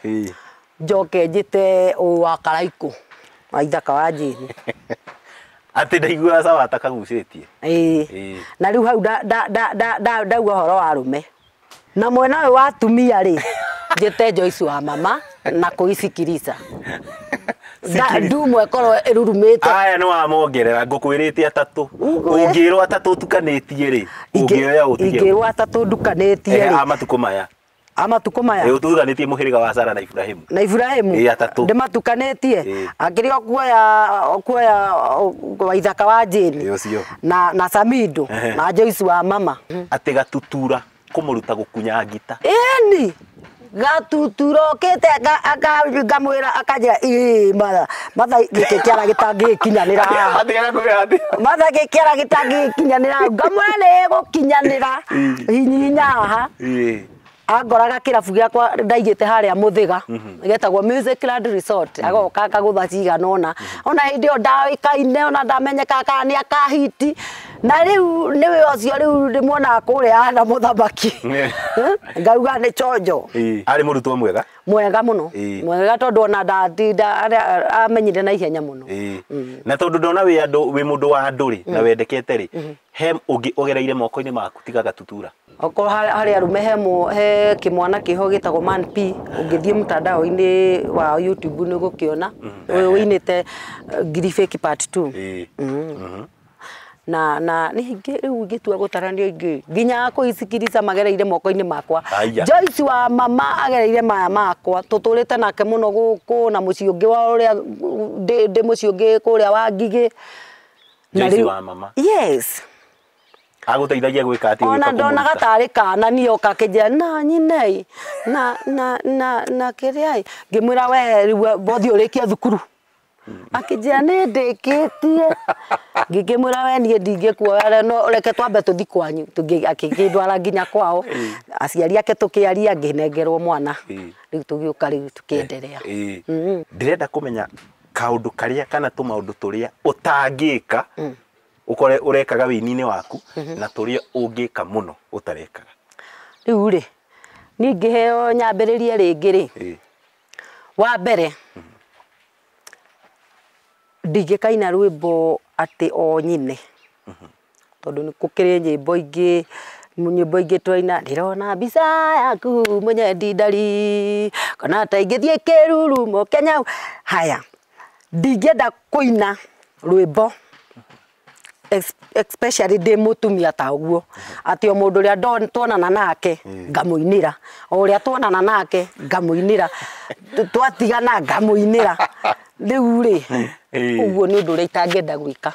D: Njoke njĩte ũyũ wa Karaikũ, wa Ithaka wa Jane.
B: Atĩ ndaiguaga sawa atakagucĩtie.
D: Na rĩu hau ndauga ũhoro wa arũme. Na mwena ũyũ wa atumia rĩ, njĩte Joyce wa mama na kũisikirica. Ndumo ĩkorwo ĩrurumĩte.
B: Aya nĩ wamongerera, ngũkwĩrĩte atatũ. Ũngĩrwo atatũ ũtukanĩtie rĩ, ũngĩoya ũtige.
D: Ingĩrwo atatũ ndukanĩtie rĩ.
B: A matukũ maya.
D: A matukũ maya.
B: Ũtukanĩtie mũhĩrĩga wa Sara na Ibrahimu.
D: Na Ibrahimu.
B: Atatũ.
D: Ndĩmatukanĩtie. Akĩrĩ o kuoya Waithaka wa Jane.
B: Ũcio.
D: Na Samido na Joyce wa mama.
B: Atĩ Gatutura. kũmũruta gũkunya ngita.
D: Ĩni Gatutura okĩte ngamwĩra akanjĩra ĩ matha matha gĩkĩ kĩara gĩtangĩkinyanĩra haha. Matha gĩkĩ kĩara gĩtangĩkinyanĩra ngamwĩra nĩ gũkinyanĩra hinya haha. Angoraga kĩrabu gĩakwa ndaigĩte harĩa Mũthĩga gĩtagwo Music Land Resort agoka akagũtha cigana ũna ona hĩndĩ ĩyo ndaũĩkaine ona ndamenyekaga kana nĩ akahiti na rĩu nĩwe ũcio rĩu ndĩmuonaga kũrĩa ahana mũthamaki ngauga nĩ chonjo.
B: Arĩ mũrutwo mwega
D: mwega mũno mwega tondũ ona ndatinda amenyire na ihenya mũno.
B: Na tondũ ndona wĩ andũ wĩ mũndũ wa andũ rĩ na wendekete rĩ he ũngĩ ũgereire moko-inĩ maku tiga Gatutura?
D: Okorwo harĩ arũme he kĩmwana kĩho gĩtagwo Man P ũngĩthiĩ mtandao-inĩ wa YouTube nĩ ũgũkĩona ũyũ ũinĩte Ngiri Fake Part 2. Na nĩ ingĩ rĩu ingĩtua gũtaranio ingĩ nginya kũisikirica magereire moko-inĩ makwa. Joyce wa mama agereire maya makwa tũtũrĩte nake mũno gũkũ na mũciĩ ũngĩ wa ũrĩa ndĩ mũciĩ ũngĩ kũrĩa wa Ngigĩ.
B: Joyce wa mama.
D: Yes.
B: Agũteithagia gwĩka atĩa?
D: Ona ndonaga tarĩ kana niĩ oka akĩnjĩra na nyinei na na na na kĩrĩa ngĩmwĩra we rĩu bothi ũrĩkie thukuru akĩnjĩra nĩ ndĩkĩtie ngĩkĩmwĩra we niĩ ndingĩkuoya no reke twambe tũthi kwanyu akĩndwara nginya kwao aciari ake tũkĩaria ngĩnengerwo mwana rĩu tũgĩũka rĩu tũkĩenderea.
B: Ndĩrenda kũmenya kaũndũ karĩa kana tũmaũndũ tũrĩa ũtangĩka ukore urekaga wĩini-inĩ waku na tũrĩa ũngĩka mũno ũtarekaga.
D: Rĩu rĩ niĩ ngĩheo nyambĩrĩrie rĩngĩ rĩ wa mbere ndingĩkaina rwĩmbo atĩ o nyine tondũ nĩ gũkĩrĩ nyĩmbo ingĩ nyĩmbo ingĩ twaina ndĩrona mbica yaku mũnyendi ndari kana ta ingĩthiĩ kĩrurumo Kenya haya ndingĩenda kũina rwĩmbo especially ndĩ mũtumia ta ũguo atĩ o mũndũ ũrĩa tuonana nake ngamũinĩra o ũrĩa tuonana nake ngamũinĩra twatigana ngamũinĩra rĩu rĩ ũguo nĩ ũndũ ũrĩa itangĩenda gwĩka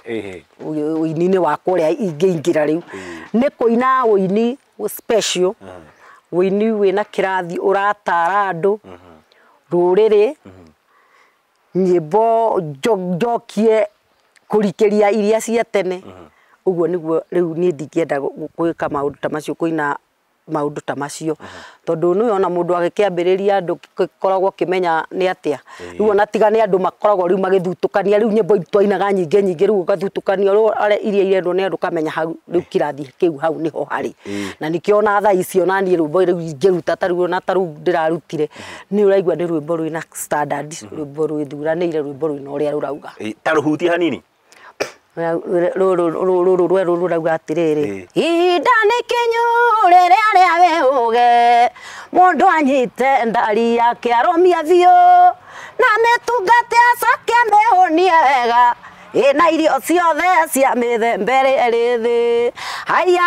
D: ũini-inĩ wakwa ũrĩa ingĩingĩra rĩu nĩ kũina ũini special ũini wĩna kĩrathi ũratara andũ rũrĩrĩ nyĩmbo njokie kũrikĩria iria cia tene ũguo nĩguo rĩu niĩ ndingĩenda gwĩka maũndũ ta macio kũina maũndũ ta macio tondũ nĩ ona mũndũ agĩkĩambĩrĩria andũ koragwo ũkĩmenya nĩ atĩa rĩu ona tiga nĩ andũ makoragwo rĩu magĩthutũkania rĩu nyĩmbo twainaga nyingĩ nyingĩ rĩu ũgathutũkanio rĩu iria irendwo nĩ andũ ũkamenya hau rĩu kĩrathi kĩu hau nĩho harĩ na nĩkĩo ona thaa ici ona niĩ rwĩmbo rĩu ingĩruta ta rĩu ona ta rĩu ndĩrarutire nĩ ũraigua nĩ rwĩmbo rwĩna standard rwĩmbo rwĩthuranĩire rwĩmbo rwĩna ũrĩa rũrauga.
B: Ta rũhutie hanini.
D: Rũrũ rwerũ rũrauga atĩrĩrĩ ihinda nĩ kinyu rĩrĩa rĩa wĩũge mũndũ anyite ndari yake arũmie biũ na mĩtungate acoke amĩhũnie wega ĩna irio ciothe cia mĩthemba ĩrĩa ĩrĩ thĩ haiya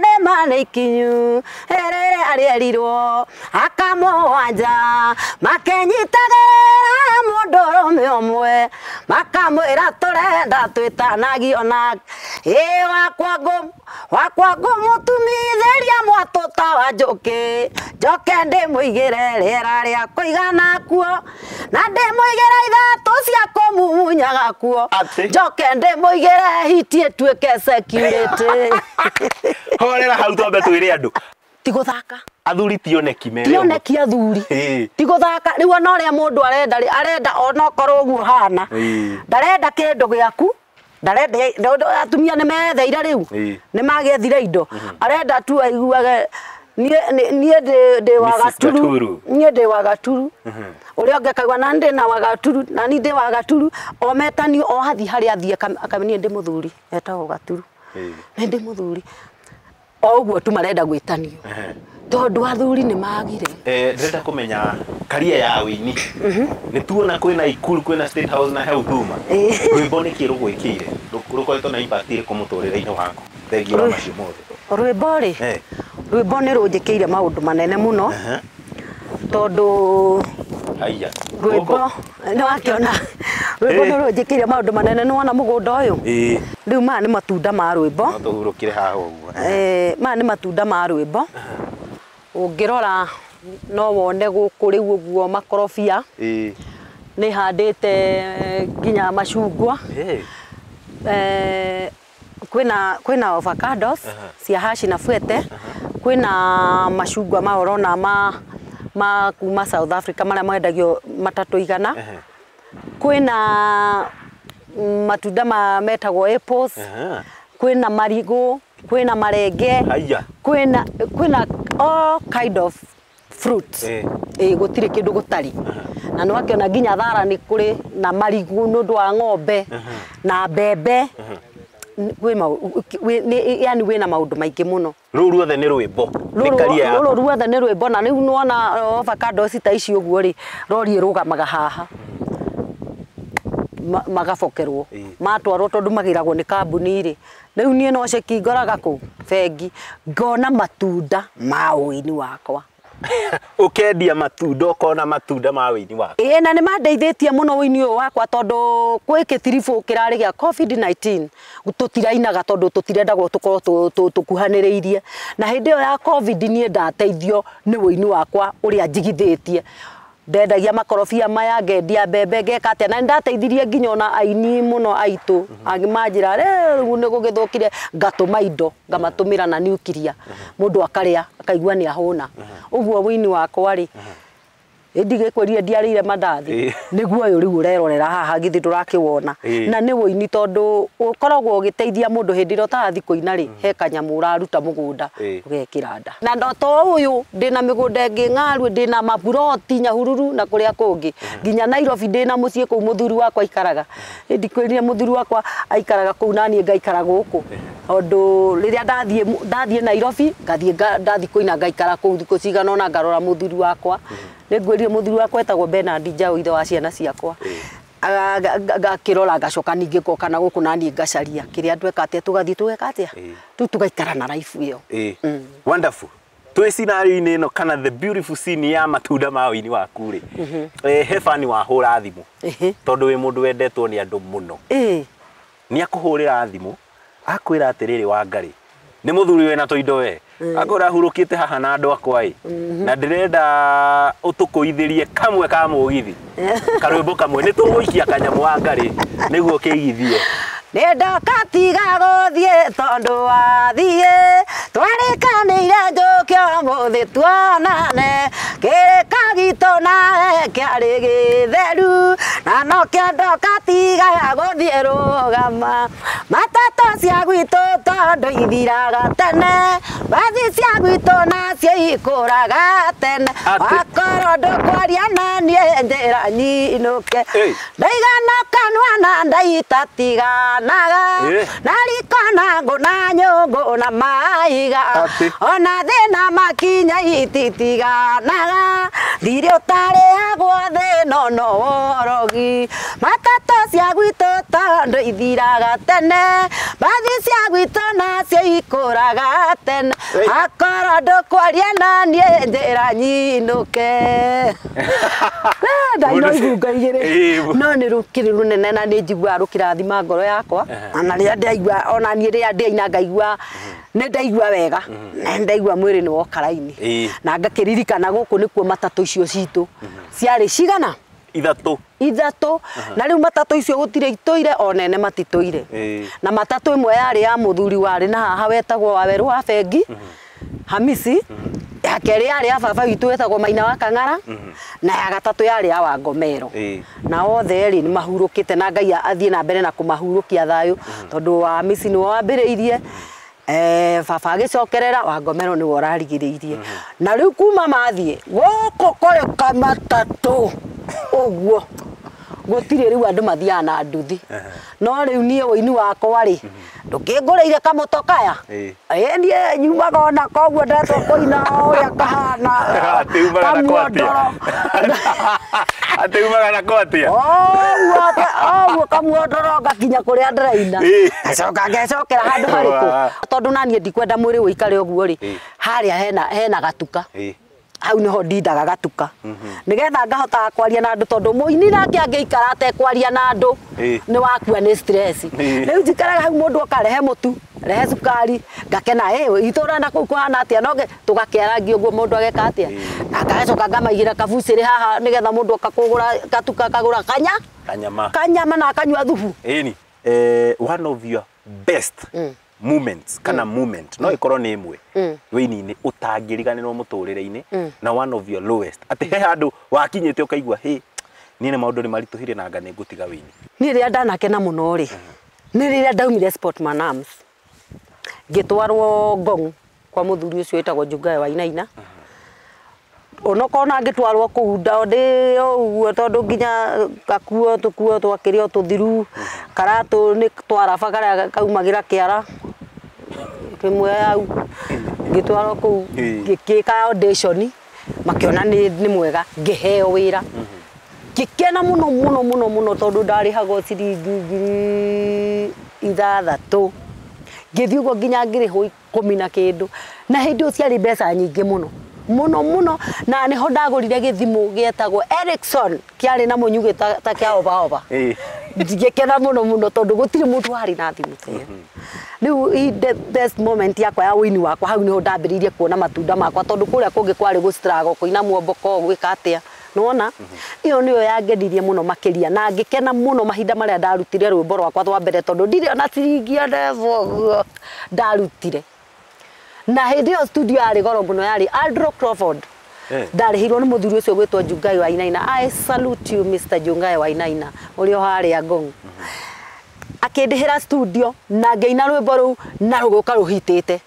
D: nĩ ma nĩ ikinyu rĩrĩa rĩerirwo akamũwanja makenyitagĩra mũndũrũme ũmwe makamwĩra tũrenda twĩtanagio na ĩ wakwa ngũmũtumithĩria mwatũ ta wa njũkĩ njoke ndĩmũigĩre rĩera rĩa kũigana kuo na ndĩmũigĩre ithatũ cia kũmumunyaga kuo njoke ndĩmũigĩre hiti ĩtuĩke security.
B: Horera hau twambe twĩre andũ
D: ti gũthaka
B: athuri ti oneki mere
D: ti oneki athuri ti gũthaka rĩu ona ũrĩa mũndũ arenda rĩ arenda onokorwo ũguo hana ndarenda kĩndũ gĩaku ndarenda atumia nĩ metheire rĩu nĩ magĩethire indo arenda tu aiguage niĩ ndĩ wa Gaturu niĩ ndĩ wa Gaturu ũrĩa ũngĩ akaigua na ndĩ na wa Gaturu na niĩ ndĩ wa Gaturu o metanio o hathi harĩa athiĩ akamenya niĩ ndĩ mũthuri etagwo Gaturu nĩ ndĩ mũthuri o ũguo tu marenda gwĩtanio tondũ athuri nĩ magire.
B: Ndĩrenda kũmenya karia ya wĩini nĩ tuona kwĩna Ikulu kwĩna State House na he Huduma rwĩmbo nĩ kĩ rũgwĩkĩire rũkoretwo na impact ĩrĩkũ mũtũrĩre-inĩ waku thengia wa macio mothe?
D: Rwĩmbo rĩ rwĩmbo nĩ rũnjĩkĩire maũndũ manene mũno tondũ
B: haiya
D: rwĩmbo nĩ wakĩona Rwĩmbo nĩ rũnjĩkĩire maũndũ manene nĩ wona mũgũnda ũyũ. Rĩu maya nĩ matunda ma rwĩmbo.
B: No tũhurũkire haha ũguo.
D: Maya nĩ matunda ma rwĩmbo. Ũngĩrora no wone gũkũ rĩu ũguo makorobia. Nĩ handĩte nginya macungwa. Kwĩna avocados cia hashi na fuete. Kwĩna macungwa ma ũrona ma kuma South Africa marĩa mendagio 300. Kwĩna matunda ma metagwo apples. Kwĩna marigũ, kwĩna marenge, kwĩna all kind of fruits. Gũtirĩ kĩndũ gũtarĩ. Na nĩ wakĩona nginya thara nĩ kũrĩ na marigũ nĩ ũndũ wa ng'ombe na mbembe. Yani wĩna maũndũ maingĩ mũno.
B: Rũrũ ruothe nĩ rwĩmbo.
D: Rũrũ ruothe nĩ rwĩmbo na rĩu nĩwona avocados ta ici ũguo rĩ, rori ĩrũgamaga haha. Magabokerwo matwarwo tondũ magĩragwo nĩ kambuni rĩ. Rĩu niĩ no ceki ngoraga kũu bengi ngona matunda ma ũini wakwa.
B: Ũkendia matunda ũkona matunda ma ũini waku.
D: Ĩĩ na nĩ mandeithĩtie mũno ũini ũyũ wakwa tondũ gwĩ gĩtiribũ kĩrarĩ gĩa COVID-19 tũtirainaga tondũ tũtirendagwo tũkorwo tũkuhanĩrĩirie. Na hĩndĩ ĩyo ya COVID niĩ ndateithio nĩ ũini wakwa ũrĩa njigithĩtie. Ndendagia makorobia maya, ngendia mbembe, ngeka atĩa, na nĩndateithirie nginya ona aini mũno aitũ manjĩra rĩu nĩ gũgĩthũkire, ngatũma indo ngamatũmĩra na nuclear, mũndũ akarĩa akaigua nĩ ahũna. Ũguo ũini wakwa rĩ, ndigĩkwĩrire ndiarĩire mandathi, nĩguo ũyũ rĩu ũrerorera haha githĩ ndũrakĩwona. Na nĩ ũini tondũ ũkoragwo ũgĩteithia mũndũ hĩndĩ ĩrĩa ũtarathiĩ kũina rĩ, he kanyamũ ũraruta mũgũnda ũgekĩra nda. Na no to ũyũ ndĩna mĩgũnda ĩngĩ Ng'arwe, ndĩna maburoti Nyahururu na kũrĩa kũngĩ, nginya Nairobi ndĩna mũciĩ kũu mũthuri wakwa aikaraga. Ndikwĩrire mũthuri wakwa aikaraga kũu na niĩ ngaikara gũkũ, tondũ rĩrĩa ndathiĩ Nairobi ngathiĩ ndathiĩ kũina ngaikara kũu thikũ cigana ũna ngarora mũthuri wakwa. Nĩngwĩrire mũthuri wakwa etagwo Bernard Njaũ, ithe wa ciana ciakwa. Ngakĩrora ngacoka ningĩ ngoka na gũkũ na niĩ ngacaria kĩrĩa tweka atĩa, tũgathiĩ tũgeka atĩa, rĩu tũgaikara na life ĩyo.
B: Wonderful. Twĩ scenario-inĩ ĩno kana the beautiful scene ya matunda ma ũini waku rĩ, he bani wahũra thimũ tondũ wĩ mũndũ wendetwo nĩ andũ mũno. Nĩ akũhũrĩra thimũ akwĩra atĩrĩrĩ, Wangarĩ nĩ mũthuri wĩna tũindo we, akwĩra hurũkĩte haha na andũ akwa ĩ, na ndĩrenda ũtũkũithĩrie kamwe ka mũgithi, karwĩmbo kamwe, nĩ tũgũikia kanyamũ Wangarĩ nĩguo kĩigithie.
D: Nĩ ndakatiga gũthiĩ tondũ wathiĩ, twarĩkanĩire njũke ũmũthĩ tuonane, kĩrĩka gitũ nawe kĩarĩ gĩtheru, na nokĩo ndakatiga gũthiĩ rũgama. Matatũ cia gwitũ tondũ ithiraga tene, mbathi cia gwitũ nacio ikũraga tene, wakorwo ndũkwaria na niĩ njĩra nyinũke, ndaigana kanua na ndaitatiganaga, na riko na ngũ na nyũngũ na maiga, ona thĩna makinya ititiganaga, thirĩ ũtarĩhagwo thĩna no worogi. Matatũ cia gwitũ tondũ ithiraga tene, mbathi cia gwitũ nacio ikũraga tene, akorwo ndũkwaria na niĩ njĩra nyinũke. Ndaina igunga igĩrĩ no nĩ rũkĩrĩ rũnene na nĩ njiguaga rũkĩrathima ngoro yakwa, ona rĩrĩa ndaigua, ona niĩ rĩrĩa ndĩaina ngaigua nĩ ndaigua wega, na ndaigua mwĩrĩ nĩ woka raini, na ngakĩririkana gũkũ nĩkuo matatũ icio citũ ciarĩ cigana ithatũ, na rĩu matatũ icio gũtirĩ itũire onene matitũire. Na matatũ ĩmwe yarĩ ya mũthuri warĩ na haha wetagwo Wawerũ wa bengi Hamisi, ya kerĩ yarĩ ya baba witũ wetagwo Maina wa Kang'ara, na ya gatatũ yarĩ ya Wangomero. Na othe erĩ nĩ mahurũkĩte na Ngai athiĩ na mbere na kũmahurũkia thayũ, tondũ wa Hamisi nĩwe wambĩrĩirie, baba agĩcokerera, Wangomero nĩwe ũrarigĩrĩirie. Na rĩu kuma mathiĩ gũkũ kũrĩ kamatatũ ũguo gũtirĩ rĩu andũ mathiaga na nduthi. No rĩu niĩ ũini wakwa rĩ, ndũkĩngũrĩire kamũto kaya, niĩ nyumaga ona koguo ndetwo kũina ũrĩa kahana kamuondoro.
B: Atĩ umaga nako atĩa?
D: Ũguo kamuondoro ngakinya kũrĩa ndĩraina, ngacoka ngecokera handũ harĩkũ, tondũ na niĩ ndikwenda mwĩrĩ ũikare ũguo rĩ, harĩa hena gatuka. Hau niho ndindaga gatuka nigetha ngahota kwaria na andu tondu muini nake angiikara atekwaria na andu ni wakua ni stress. Riu njikaraga hau mundu akarehe mutu rehe cukari ngakena itura na kuu kuhana atia no tugakiarangia uguo mundu ageka atia agacoka ngamaigira kabuciri haha nigetha mundu akakugura gatuka akagura kanya
B: kanyama
D: kanyama na akanyua thubu.
B: Ĩni one of your best moments kana moment no ikorwo ni imwe wĩini-inĩ ũtangĩriganĩrwo mũtũrĩre-inĩ na one of your lowest atĩ he handũ wakinyĩte ũkaigua hĩ niĩ nĩ maũndũ nĩ maritũhire na anga nĩ ngũtiga wĩini.
D: Niĩ rĩrĩa ndanakena mũno rĩ nĩ rĩrĩa ndaumire Sportman Arms ngĩtwarwo Ngong kwa mũthuri ũcio wĩtagwo Njungae Wainaina. Onokorwo na ngĩtwarwo kũu ndĩ ũguo tondũ nginya gakuo tũkuo twakĩrĩ o tũthiru karatũ nĩ twaraba karĩa kaumagĩra kĩara kĩmwe hau ngĩtwarwo kũu ngĩka audition makĩona nĩ mwega ngĩheo wĩra ngĩkena mũno mũno mũno mũno tondũ ndarĩhagwo ciringi 6,000 ngĩthiĩ ũguo nginya ngĩrĩhwo 10 na kĩndũ na hĩndĩ ĩyo ciarĩ mbeca nyingĩ mũno mũno mũno na nĩho ndagũrire gĩthimũ gĩetagwo Ericsson kĩarĩ na mũnyugĩ ta kĩa oba oba ngĩkena mũno mũno tondũ gũtirĩ mũndũ warĩ na thimũ ta ĩyo. Rĩu the best moment yakwa ya wĩini wakwa hau nĩho ndambĩrĩirie kuona matunda makwa tondũ kũrĩa kũngĩ kwarĩ gũ struggle kũina muomboko gwĩka atĩa nĩwona ĩyo nĩyo yangenirie mũno makĩria na ngĩkena mũno mahinda marĩa ndarutire rwĩmbo rwakwa rwa mbere tondũ ndirĩ ona ciringi ona ĩmwe ũguo ndarutire. Na hĩndĩ ĩyo studio yarĩ goro mũno yarĩ Aldro Crawford. Ndarĩhirwo nĩ mũthuri ũcio gwĩtwo Njungai Wainaina. I salute you Mr. Njungai Wainaina ũrĩa harĩa Ngong. Akĩndĩhĩra studio na ngĩina rwĩmbo rũu na rũgũka rũhitĩte.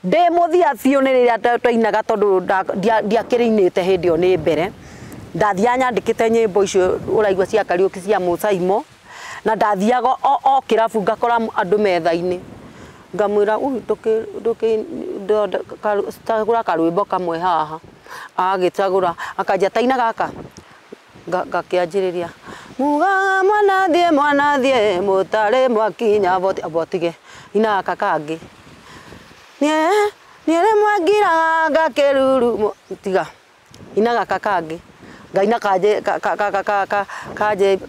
D: Ndĩ mũthia biũ nĩ rĩrĩa twainaga tondũ ndiakĩrĩinĩte hĩndĩ ĩyo nĩ mbere. Ndathiaga nyandĩkĩte nyĩmbo icio ũraigua cia Kariũki cia Mũcaimo na ndathiaga o kĩrabu ngakora andũ metha-inĩ ngamwĩra ndũkĩtagũra karwĩmbo kamwe haha agĩtagũra akanjia taina gaka ngakĩanjĩrĩria mugaga mwanathiĩ mwanathiĩ mũtarĩ mwakinya botige ina gaka kangĩ niĩ rĩmwe ngiraga ngakĩruru tiga ina gaka kangĩ ngaina kaje kaje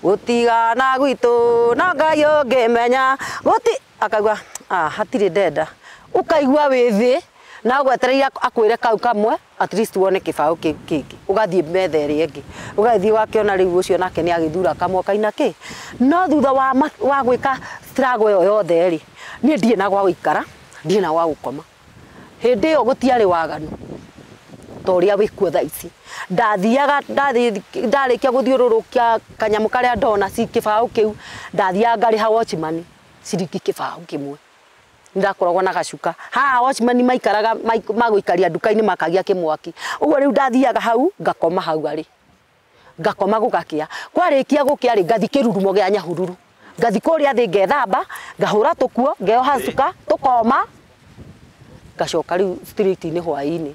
D: gũtigana gwitũ no Ngai ũngĩmenya gũti akaigua hatirĩ ndenda ũkaigua wĩ thĩ na ũgwetereire akwĩre kau kamwe at least wone kĩbaũ kĩngĩ ũgathiĩ metha ĩrĩa ĩngĩ ũgathiĩ wakĩona rĩu ũcio nake nĩ agĩthura kamwe kaina kĩ no thutha wa gwĩka struggle ĩyo yothe rĩ niĩ ndirĩ na gwa gũikara ndirĩ na gwa gũkoma hĩndĩ ĩyo gũtiarĩ waganu ta ũrĩa wĩkuo thaa ici ndathiaga ndarĩkia gũthiũrũrũkia kanyamũ karĩa ndona kĩbaũ kĩu ndathiaga ngarĩha watchman ciringi kĩbaũ kĩmwe ndakoragwo na gacuka haha watchman maikaraga magũikaria nduka-inĩ makagia kĩmwaki ũguo rĩu ndathiaga hau ngakoma hau arĩ ngakoma gũgakĩa kwarĩkia gũkĩa rĩ ngathi kĩrurumo gĩa Nyahururu ngathi kũrĩa thĩ ngethamba ngahũra tũkuo ngeoha cuka tũkoma ngacoka rĩu street-inĩ hwaĩ-inĩ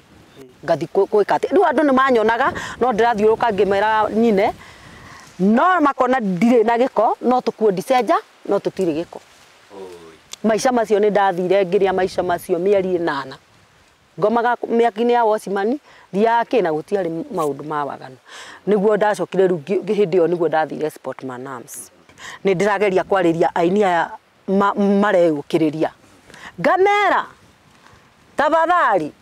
D: ngathi gwĩka atĩ rĩu andũ nĩ manyonaga no ndĩrathiũrũka ngĩmera nyine no makona ndirĩ na gĩko no tũkuo ndicenja no tũtirĩ gĩko. Maica macio nĩ ndathire ngĩrĩa maica macio mĩeri 8 ngomaga mĩaki-inĩ ya watchman thiaga kĩ na gũtiarĩ maũndũ ma waganu nĩguo ndacokire rĩu hĩndĩ ĩyo nĩguo ndathire Sportman Arms. Nĩ ndĩrageria kwarĩria aini aya mareyũkĩrĩria ngamera tafadhali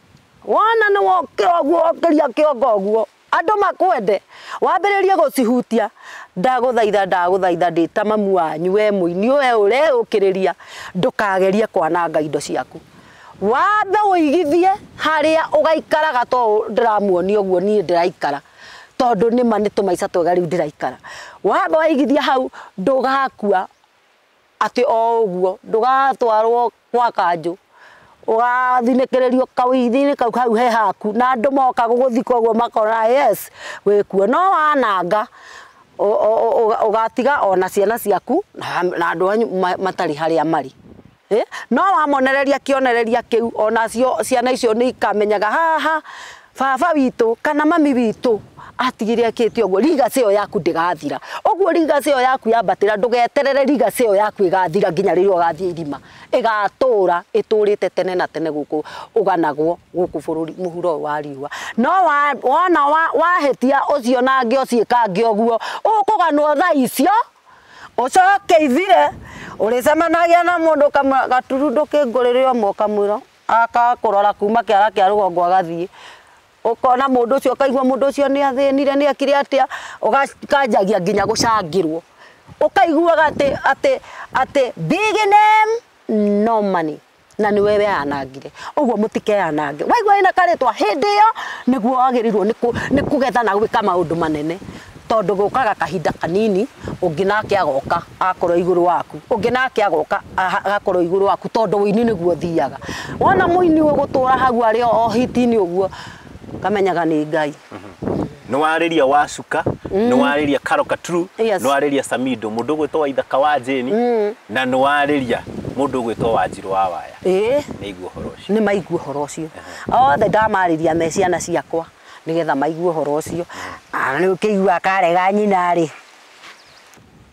D: wona nĩ wokĩra ũguo wokĩria kĩongo ũguo andũ makwende wambĩrĩrie gũcihutia ndagũthaitha ndagũthaitha ndĩ ta mamu wanyu we mũini we ũreyũkĩrĩria ndũkagerie kwananga indo ciaku wambe ũigithie harĩa ũgaikaraga to ndĩramuonia ũguo niĩ ndĩraikara tondũ nĩma nĩ tũmaica twega rĩu ndĩraikara wamba waigithia hau ndũgakua atĩ o ũguo ndũgatwarwo kwa kanjũ ũgathinĩkĩrĩrio kawĩithi-inĩ kau hau he haku na andũ moka gũgũthika ũguo makona yes wĩkuo no wananga ũgatiga ona ciana ciaku na andũ anyu matarĩ harĩa marĩ. No wamonereria kĩonereria kĩu onacio ciana icio nĩ ikamenyaga haha baba witũ kana mami witũ Atigire akĩte ũguo legacy ĩyo yaku ndĩgathira. Ũguo legacy ĩyo yaku yambatĩra ndũgeterere legacy ĩyo yaku ĩgathira nginya rĩrĩa ũgathiĩ irima. Ĩgatũra ĩtũrĩte tene na tene gũkũ ũganagwo gũkũ bũrũri mũhuro ũyũ wa riũa. No wona wahĩtia ũcio na angĩ ũciĩkange ũguo ũkũganwo thaa icio ũcoke ithire ũrĩcemanagia na mũndũ gaturu ndũkĩngũrĩre ũmwe ũkamwĩra akakũrora kuma kĩara kĩa rũgongo agathiĩ. Ũkona mũndũ ũcio ũkaigua mũndũ ũcio nĩ athĩnire nĩ ekire atĩa ũkanjagia nginya gũcangĩrwo. Ũkaiguaga atĩ atĩ atĩ big name no money na nĩ wewe anangire. Ũguo mũtikeanange. Waigua ĩna karĩtwa hĩndĩ ĩyo nĩguo wagĩrĩirwo nĩ kũgetha na gwĩka maũndũ manene. Tondũ gũkaga kahinda kanini ũngĩ nake agoka akorwo igũrũ waku ũngĩ nake agoka agakorwo igũrũ waku tondũ ũini nĩguo ũthiaga. Wona mũini ũgũtũra hau arĩ o hiti-inĩ ũguo kamenyaga nĩ Ngai.
B: Nĩ warĩria Wacuka, nĩ warĩria Karo Katru, nĩ warĩria Samido, mũndũ ũgwĩtwo Waithaka wa Jane, na nĩ warĩria mũndũ ũgwĩtwo Wanjirũ wa Waya. Nĩ aigua ũhoro ũcio.
D: Nĩ maigua ũhoro ũcio. Othe ndamarĩria me ciana ciakwa nĩgetha maigue ũhoro ũcio. Nĩ ũkĩigua karega nyina rĩ.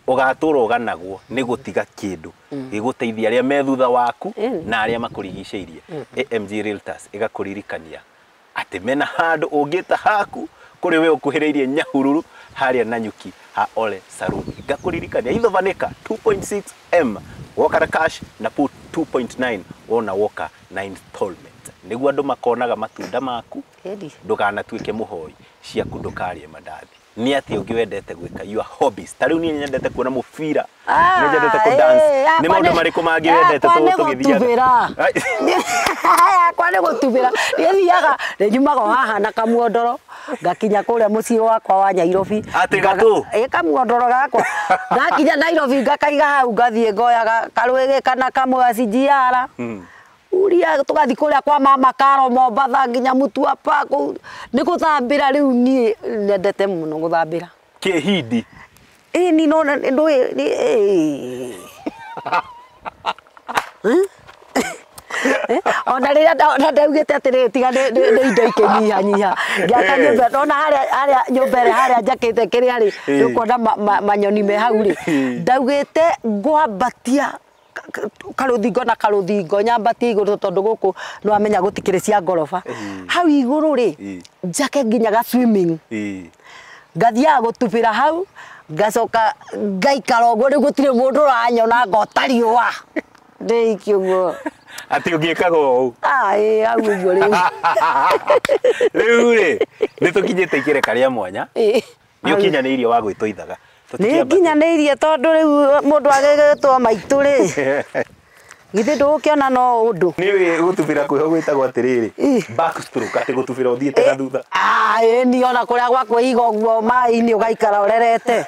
B: Ũgatũra ũganagwo nĩ gũtiga kĩndũ gĩgũteithia arĩa me thutha waku na arĩa makũrigicĩirie. AMG Realtors ĩgakũririkania atĩ mena handũ ũngĩta haku kũrĩ we ũkuhĩrĩirie Nyahururu harĩa Nanyuki ha Ole Saruni. Ngakũririkania ithobanĩka 2.6 M woka na cash na put 2.9 wona woka na installment nĩguo andũ makonaga matunda maku ndũkanatuĩke mũhoi ciaku ndũkarĩe mandathi. Nĩ atĩa ũngĩ wendete gwĩka your hobbies? Ta rĩu niĩ nyendete kuona mũbira, nĩ nyendete kũ dance. Nĩ maũndũ marĩkũ mangĩ wendete tũgĩthiaga?
D: Yakwa nĩ gũtubĩra. Niĩ thiaga nĩ nyumaga o haha na kamuondoro ngakinya kũrĩa mũciĩ wakwa wa Nairobi.
B: Atĩ gatũ?
D: Ĩ kamuondoro gakwa. Ngakinya Nairobi ngakaiga hau ngathiĩ ngoyaga karwĩgĩ kana kamwe CGR. Uria tugathi kuria kwa mama Karo Mombatha nginya Mtwapa kuu nĩ gũthambĩra rĩu niĩ nyendete mũno gũthambĩra.
B: Kĩhindi?
D: Ĩ ni no ndũĩ ona rĩrĩa ndaugĩte atĩrĩrĩ tiga nĩ indo ikĩnyihanyiha ngĩaka nyũmba ona harĩa nyũmba ĩrĩa harĩa njakĩte kĩrĩa rĩ nĩũkuona manyoni me hau rĩ ndaugĩte ngwambatia karũthingo na karũthingo nyambatie igũrũ tondũ gũkũ nĩ wamenya gũtikĩrĩ cia ngoroba hau igũrũ rĩ njake nginya ga swimming ngathiaga gũtubĩra hau ngacoka ngaikara ũguo rĩu gũtirĩ mũndũ ũranyona ngota riũa ndĩiki ũguo.
B: Atĩ ũngĩkaga ũũ?
D: Ĩĩ hau ũguo rĩu.
B: Rĩu rĩ nĩ tũkinyĩte ikereka rĩa mwanya nĩ ũkinyanĩirie wa gwĩtwo ithaga.
D: Nĩ nginyanĩirie tondũ rĩu mũndũ agĩgĩtwo maitũ rĩ githĩ ndũgũkĩona no ũndũ.
B: Nĩ gũtubĩra kwĩho gwĩtagwo atĩrĩrĩ backstroke atĩ gũtubĩra ũthiĩte na thutha.
D: Ĩĩ ni ona kũrĩa gwa kwĩiga ũguo maĩ-inĩ ũgaikara ũrerete.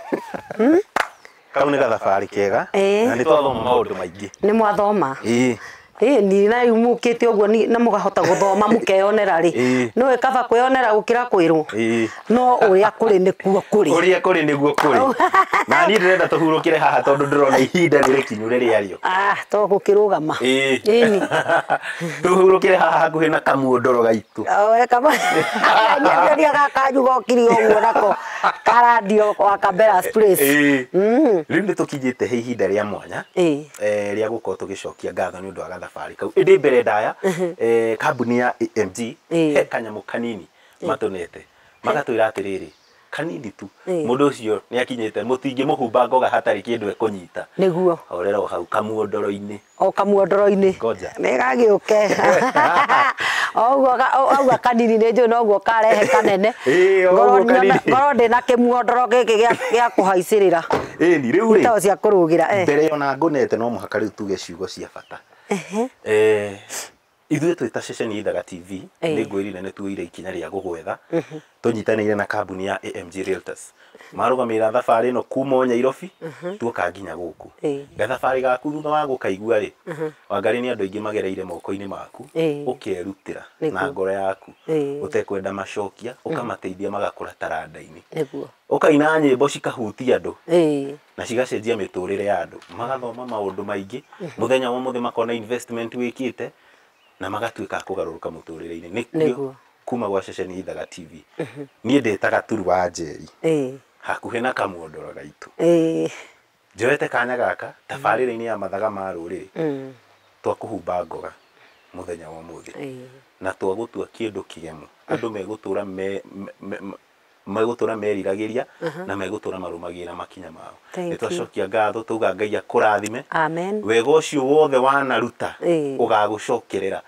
B: Kau nĩ gathabarĩ kega na nĩ twathoma maũndũ maingĩ.
D: Nĩ mwathoma?
B: Ĩĩ.
D: Ĩĩ ni na rĩu mũkĩte ũguo na mũkahota gũthoma mũkeyonera rĩ nĩwe kaba kwĩyonera gũkĩra kwĩrwo no ũrĩa kũrĩ nĩkuo kũrĩ.
B: Ũrĩa kũrĩ nĩguo kũrĩ. Na niĩ ndĩrenda tũhurũkĩre haha tondũ ndĩrona ihinda nĩ rĩkinyu rĩrĩa rĩo.
D: To gũkĩrũgama. Ĩĩ.
B: Tũhurũkĩre haha hakuhĩ na kamuondoro gaitũ.
D: Nyenderia gaka gokire ũguo nako karadio wa Kabera's Place.
B: Rĩu nĩ tũkinyĩte ihinda rĩa mwanya rĩa gũkorwo tũgĩcokia ngatho nĩ ũndũ wa gathabarĩ kau. Ĩndĩ mbere ndaya kambuni ya AMG he kanyamũ kanini matũnete magatwĩra atĩrĩrĩ kanini tu mũndũ ũcio nĩ akinyĩte mũtingĩmũhumba ngoga hatarĩ kĩndũ ekũnyita.
D: Nĩguo.
B: Horera o hau kamuondoro-inĩ.
D: O kamuondoro-inĩ.
B: Ngoja.
D: Nĩ gagĩũke. Oguo kanini nĩ njũĩ noguo karehe kanene. Ngorwo ndĩna kĩmuondoro gĩkĩ gĩa kũhaicĩrĩra.
B: Ĩni rĩu rĩ.
D: Ito cia kũrũgĩra.
B: Mbere ona ngũnete no mũhaka rĩu tuge ciugo cia bata. Ithuĩ twĩ ta ceceni Ithaga TV nĩ ngwĩrire nĩ tuoire ikinya rĩa gũgwetha tũnyitanĩire na kambuni ya AMG Realtors marũgamĩrĩra thabarĩ ĩno kuma o Nairobi tuoka nginya gũkũ. Gathabarĩ gaku thutha wa gũkaigua rĩ Wangarĩ nĩ andũ aingĩ magereire moko-inĩ maku ũkerutĩra na ngoro yaku ũtekwenda macokia ũkamateithia magakũra taranda-inĩ. Ũkaina nyĩmbo cikahutia andũ na cigacenjia mĩtũrĩre ya andũ magathoma maũndũ maingĩ mũthenya wa mũthĩ makona investment wĩkĩte na magatuĩka a kũgarũrũka mũtũrĩre-inĩ. Nĩkĩo Kuma gwa ceceni Ithaga TV. Niĩ ndĩtaga Turu wa Njeri. Hakuhĩ na kamuondoro gaitũ. Njoete kanya gaka tabarĩra-inĩ ya mathaga ma rũrĩrĩ. Twakũhumba ngoga mũthenya wa ũmũthĩ. Na twagũtua kĩndũ kĩgemu. Andũ megũtũra megũtũra meriragĩria na megũtũra marũmagĩrĩra makinya mao. Nĩtwacokia ngatho tuga Ngai akũrathime.
D: Amen.
B: Wega ũcio wothe wanaruta ũgagũcokerera.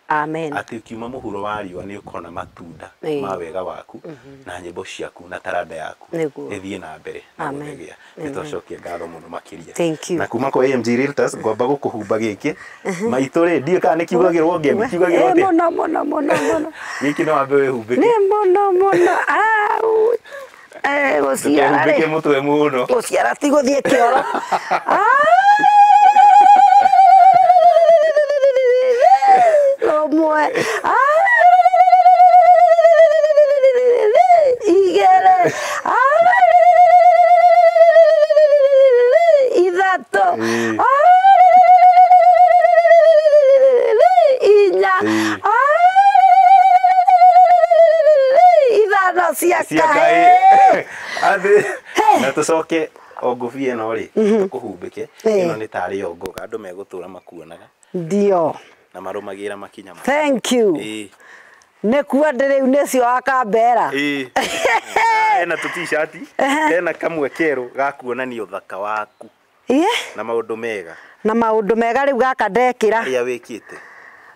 D: Amen.
B: Atĩ ũkiuma mũhuro wa riũa nĩ ũkona matunda ma wega waku na nyĩmbo ciaku na taranda yaku ĩthiĩ na mbere na gũthegea. Nĩtwacokia ngatho mũno makĩria.
D: Thank you.
B: Na kuma kwa AMG Realtors ngwamba gũkũhumba gĩkĩ maitũ rĩ ndiũĩ kana nĩ kiugagĩrwo ngemi kiugagĩrwo atĩa?
D: Mũno mũno mũno mũno.
B: Gĩkĩ no wambe wĩhumbĩke.
D: Nĩ mũno mũno. Au. Gũciara rĩ.
B: Ndũkehumbĩke mũtwe mũno.
D: Gũciara ti gũthiĩ kĩoro. Rũmwe. Igĩrĩ. Ithatũ. Inya. Ithano cia kahĩĩ.
B: Na tũcoke o ngũbia ĩno rĩ tũkũhumbĩke. Ĩno nĩ tarĩ o ngoga andũ megũtũra makuonaga.
D: Ndio.
B: Na marũmagĩrĩra makinya mao.
D: Thank you. Nĩkuo ndĩ rĩu nĩcio wa Kambera.
B: Hena tũ t-shirt, hena kamwe kerũ ga kuonania ũthaka waku. Na maũndũ mega.
D: Na maũndũ mega rĩu gaka ndekĩra.
B: Marĩa wĩkĩte.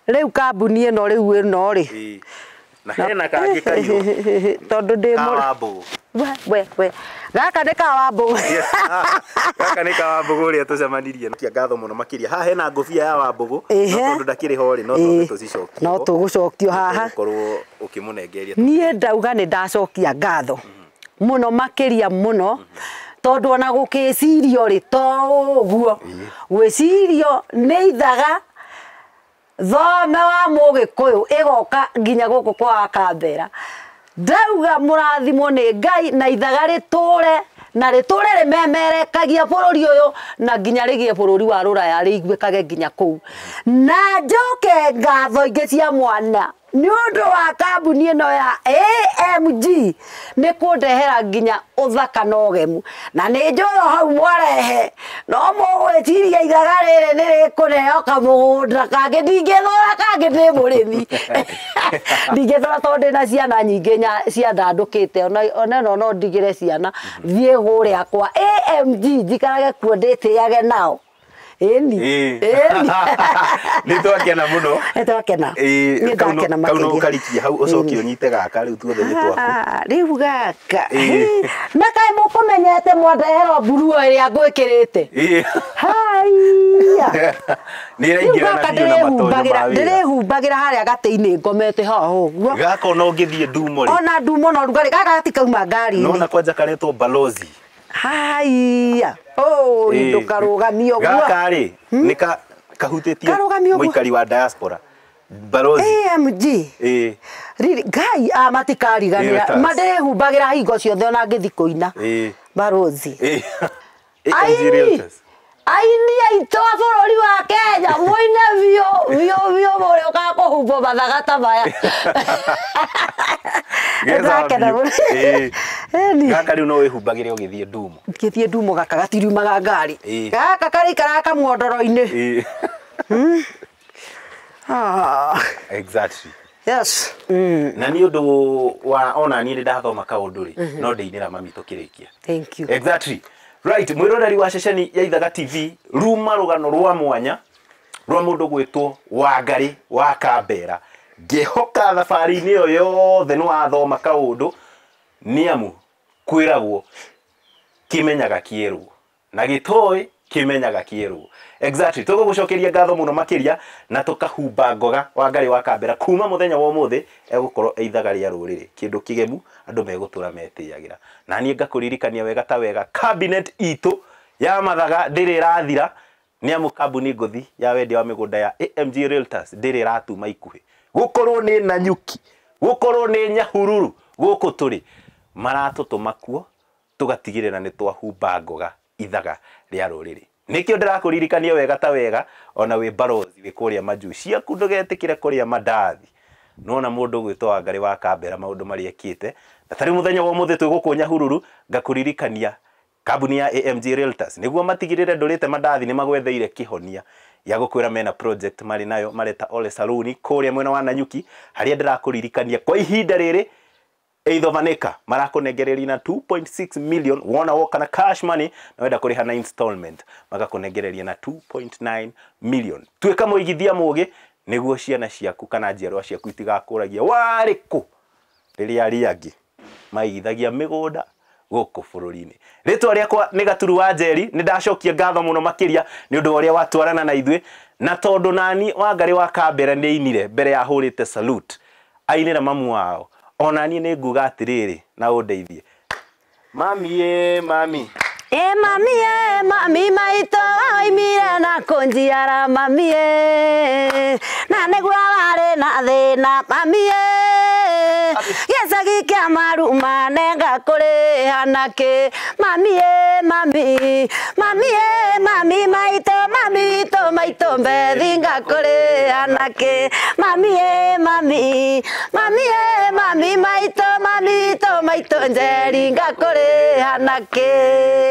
D: Rĩu kambuni ĩno rĩu ĩno rĩ.
B: Na hena kangĩ kairũ.
D: Tondũ ndĩ
B: Ka Wambũgũ.
D: We we. Gaka nĩ ka Wambũgũ.
B: Gaka nĩ ka Wambũgũ ũrĩa tũcemanirie. Kia ngatho mũno makĩria. Haha hena ngũbia ya Wambũgũ. No tondũ ndakĩrĩ ho rĩ no tũke tũcicokie.
D: No tũgũcokio haha.
B: Ũkorwo ũkĩmũnengeria.
D: Niĩ ndauga nĩ ndacokia ngatho. Mũno makĩria mũno. Tondũ ona gũkĩcirio rĩ to ũguo. Gwĩcirio nĩ ithaga thome wa Mũgĩkũyũ ĩgoka nginya gũkũ kwa Kambera. Ndauga mũrathimwo nĩ Ngai na ithaga rĩtũre na rĩtũre rĩmemerekagia bũrũri ũyũ na nginya rĩgĩe bũrũri wa rũraya rĩiguĩkage nginya kũu. Na njoke ngatho ingĩ cia mwana nĩ ũndũ wa kambuni ĩno ya AMG nĩ kũndehera nginya ũthaka na ũgemu. Na nĩ njũĩ hau mwarehe no mũgwĩciria ithaga rĩrĩ nĩ rĩkũneo kamũgũnda kangĩ ndingĩthũra kangĩ ndĩ mũrĩmi. Ndingĩthũra tondũ ndĩna ciana nyingĩ ciandandũkĩte ona ĩno no ndigĩre ciana thiĩ gũrĩa kwa AMG njikarage kuo ndĩtĩage nao. Ĩni. Ĩni.
B: Nĩ twakena mũno.
D: Nĩ twakena. Nĩ ndakena makĩria.
B: Kau no ũkarikie hau ũcoke ũnyite gaka rĩu tuothe nĩ twaku.
D: Rĩu gaka. Na kaĩ mũkũmenyete mwandehera mburua ĩrĩa ngwĩkĩrĩte. Haiya.
B: Nĩ ĩraingĩrana biũ na matonyo ma wĩra.
D: Ndĩrĩhumbagĩra harĩa gatĩ-inĩ ngomete haha ũguo.
B: Gaka ona ũngĩthiĩ ndumo rĩ.
D: Ona ndumo na ũrugarĩ gaka gatikauma ngari-inĩ.
B: Nona kwanja karetwo balozi.
D: Haiya. Ndũkarũgamio ũguo.
B: Gaka rĩ nĩ kahutĩtie mũikari wa diaspora. Balozi.
D: AMG. Ngai matikariganĩra. Mandĩrĩhumbagĩra hingo ciothe ona ngĩthiĩ kũina. Balozi.
B: AMG Realtors.
D: Aini aitũ a bũrũri wa Kenya mũine biũ biũ biũ mũrĩũkaga kũhumbwo mathaga ta maya. Ndakena mũno.
B: Gaka rĩu no wĩhumbagĩre ũgĩthiĩ ndumo.
D: Ngĩthiĩ ndumo gaka gatiriumaga ngari. Gaka karĩikaraga kamuondoro-inĩ.
B: Exactly.
D: Yes.
B: Na nĩ ũndũ wa ona niĩ ndathoma kaũndũ rĩ no ndĩinĩra mami tũkĩrĩkia.
D: Thank you.
B: Exactly. Right, mwĩroreri wa ceceni ya Ithaga TV ruma rũgano rwa mwanya rwa mũndũ gwĩtwo Wangarĩ wa Kambera. Ngĩhoka thabarĩ-inĩ ĩyo yothe nĩ wathoma kaũndũ nĩ amu kwĩragwo kĩmenyaga kĩerwo na gĩtoĩ kĩmenyaga kĩerwo. Exactly. Tũgũgũcokeria ngatho mũno makĩria na tũkahumba ngoga Wangarĩ wa Kambera kuma mũthenya wa ũmũthĩ egũkorwo e ithaga rĩa rũrĩrĩ kĩndũ kĩgemu andũ megũtũra metĩyagĩra. Na niĩ ngakũririkania wega ta wega cabinet itũ ya mathaga ndĩrĩ ĩrathira nĩ amu kambuni ngũthi ya wendia wa mĩgũnda ya AMG Realtors ndĩrĩ ĩratuma ikuhĩ. Gũkorwo nĩ Nanyuki, gũkorwo nĩ Nyahururu, gũkũ tũrĩ maratũtũma kuo tũgatigĩrĩra nĩ twahumba ngoga ithaga rĩa rũrĩrĩ. Nĩkĩo ndĩrakũririkania wega ta wega ona wĩ barothi wĩ kũrĩa majuu ciaku ndũgetĩkĩre kũrĩa mandathi. Nona mũndũ ũgwĩtwo Wangarĩ wa Kambera maũndũ marĩa ekĩte. Na tarĩu mũthenya wa ũmũthĩ twĩ gũkũ Nyahururu ngakũririkania kambuni ya AMG Realtors nĩguo matigĩrĩre ndũrĩte mandathi nĩ magwetheire kĩhonia ya gũkwĩra mena project marĩ nayo mareta Ole Saluni kũrĩa mwena wa Nanyuki, harĩa ndĩrakũririkania kwa ihinda rĩrĩ eitho Vaneka marakũnengereria na 2.6 million wona woka na cash money na wenda kũrĩha na installment magakũnengereria na 2.9 million. Tuĩka mũigithia mũgĩ nĩguo ciana ciaku kana njiarwa ciaku itigakũragia warĩ kũ rĩrĩa arĩa angĩ maigithagia mĩgũnda gũkũ bũrũri-inĩ. Rĩtwa rĩakwa nĩ Gaturu wa Njeri, nĩ ndacokia ngatho mũno makĩria nĩ ũndũ wa ũrĩa watwarana na ithuĩ, na tondũ nani Wangarĩ wa Kambera nĩ ainire mbere ya hũrĩte salute ainĩra mamu wao, ona niĩ nĩ nguga atĩrĩrĩ na ũndeithie mami ĩ mami.
D: E mami e mami maitũ oimire na kũnjiara mami e, na nĩguo warĩ na thĩna mami e, gĩcagi kĩa maruma nenga kũrĩha nakĩ mami e mami, mami e mami maitũ mami witũ maitũ mbethi ngakũrĩha nakĩ mami e mami, mami e mami maitũ mami witũ maitũ Njeri ngakũrĩha nakĩ.